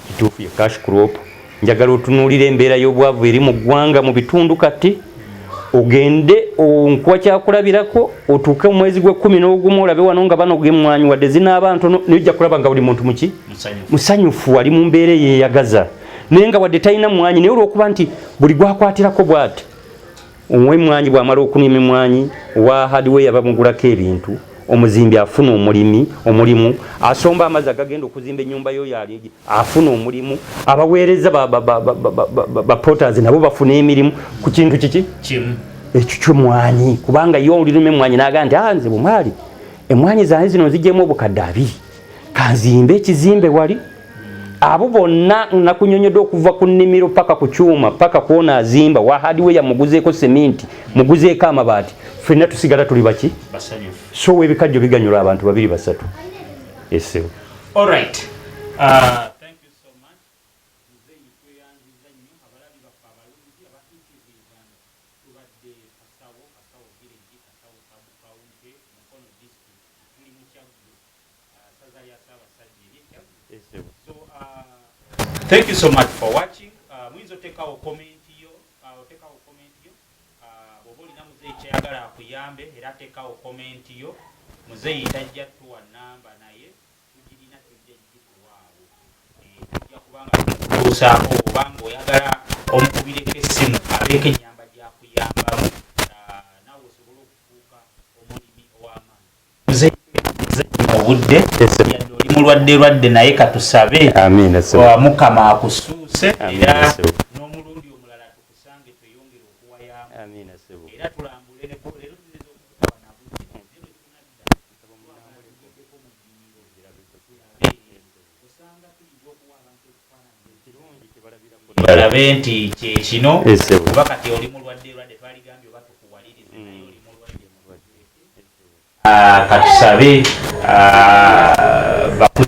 Speaker 2: Kituufu ye cash crop. Njagala otunuulire embeera y'obwavu eri mu ggwanga mu bitundu kati ogende nkuwa kyakulabirako otuuke mu mwezi gw'ekkumi n'ogumu olabe wano nga banoga emmwanyi wadde zinaaba ntono naye ojja kulaba nga buli muntu muki musanyufu ali mu mbeera eyeeyagaza naye nga wadde talina mmwanyi naye olw'okuba nti buli gwakwatirako bw'ati ow'emmwanyi bw'amala okulima emmwanyi owa hardware bamugulako ebintu omuzimbi afuna omulimi omulimu asomba amazzi agagenda okuzimba ennyumba y'oyo ali afuna omulimu abaweereza ba porters nabo bafuna emirimu ku kintu kiki ekyo ky'emmwanyi kubanga ye olirima emmwanyi n'agamba nti ah, nze bumwali emmwanyi zange zino nzigyemu obukadde abiri kanzimbe ekizimbe wali abo bonna nakunyonyodde okuva ku nnimiro paka ku kyuma paka kwona azimba wa hardware muguzeeko seminti muguzeeko amabaati ffenna tusigala tuli baki so w'ebikajjo biganyula abantu babiri basatu esebo.
Speaker 1: Alright. Thank you so much. Muzeeyi tweyanziza nnyo abalabi baffe abalungi aba ETV Uganda. Tubadde Kasawo, Kasawo Village, Kasawo Sub County, Mukono District. Tuli mu Kyaggwe. Ssaza lya Ssaabasajja ery'e Kyaggwe. So thank you so much for watching. Muyinza otekawo comment yo, otekawo comment yo. Bw'oba olina muzeeyi kyayagala akuyambe era tekawo comment yo. Muzeeyi tajja tuwa namba naye tugirina tujja gikuwa awo. Tujja kuba nga tukutuusaako oba ng'oyagala omukubireko essimu abeeko ennyamba gy'akuyambamu naawe osobole okufuuka omuntu. obudde, yadde oli mulwadde lwadde, naye katusabe Mukama akusuuse era n'omulundi omulala tukusange tweyongere okuwayamu era tulambule leero tuyinza okukutaba nabudde naye bwe tunadda twagala tugendeko mu ddimiro tulabe osanga tuyinza okuwa abantu ekifaananyi balabe nti kyekino, kuba kati oli mulwadde lwadde, twaligambye oba tukuwalirize, naye oli mulwadde mulwadde. Katusabe baku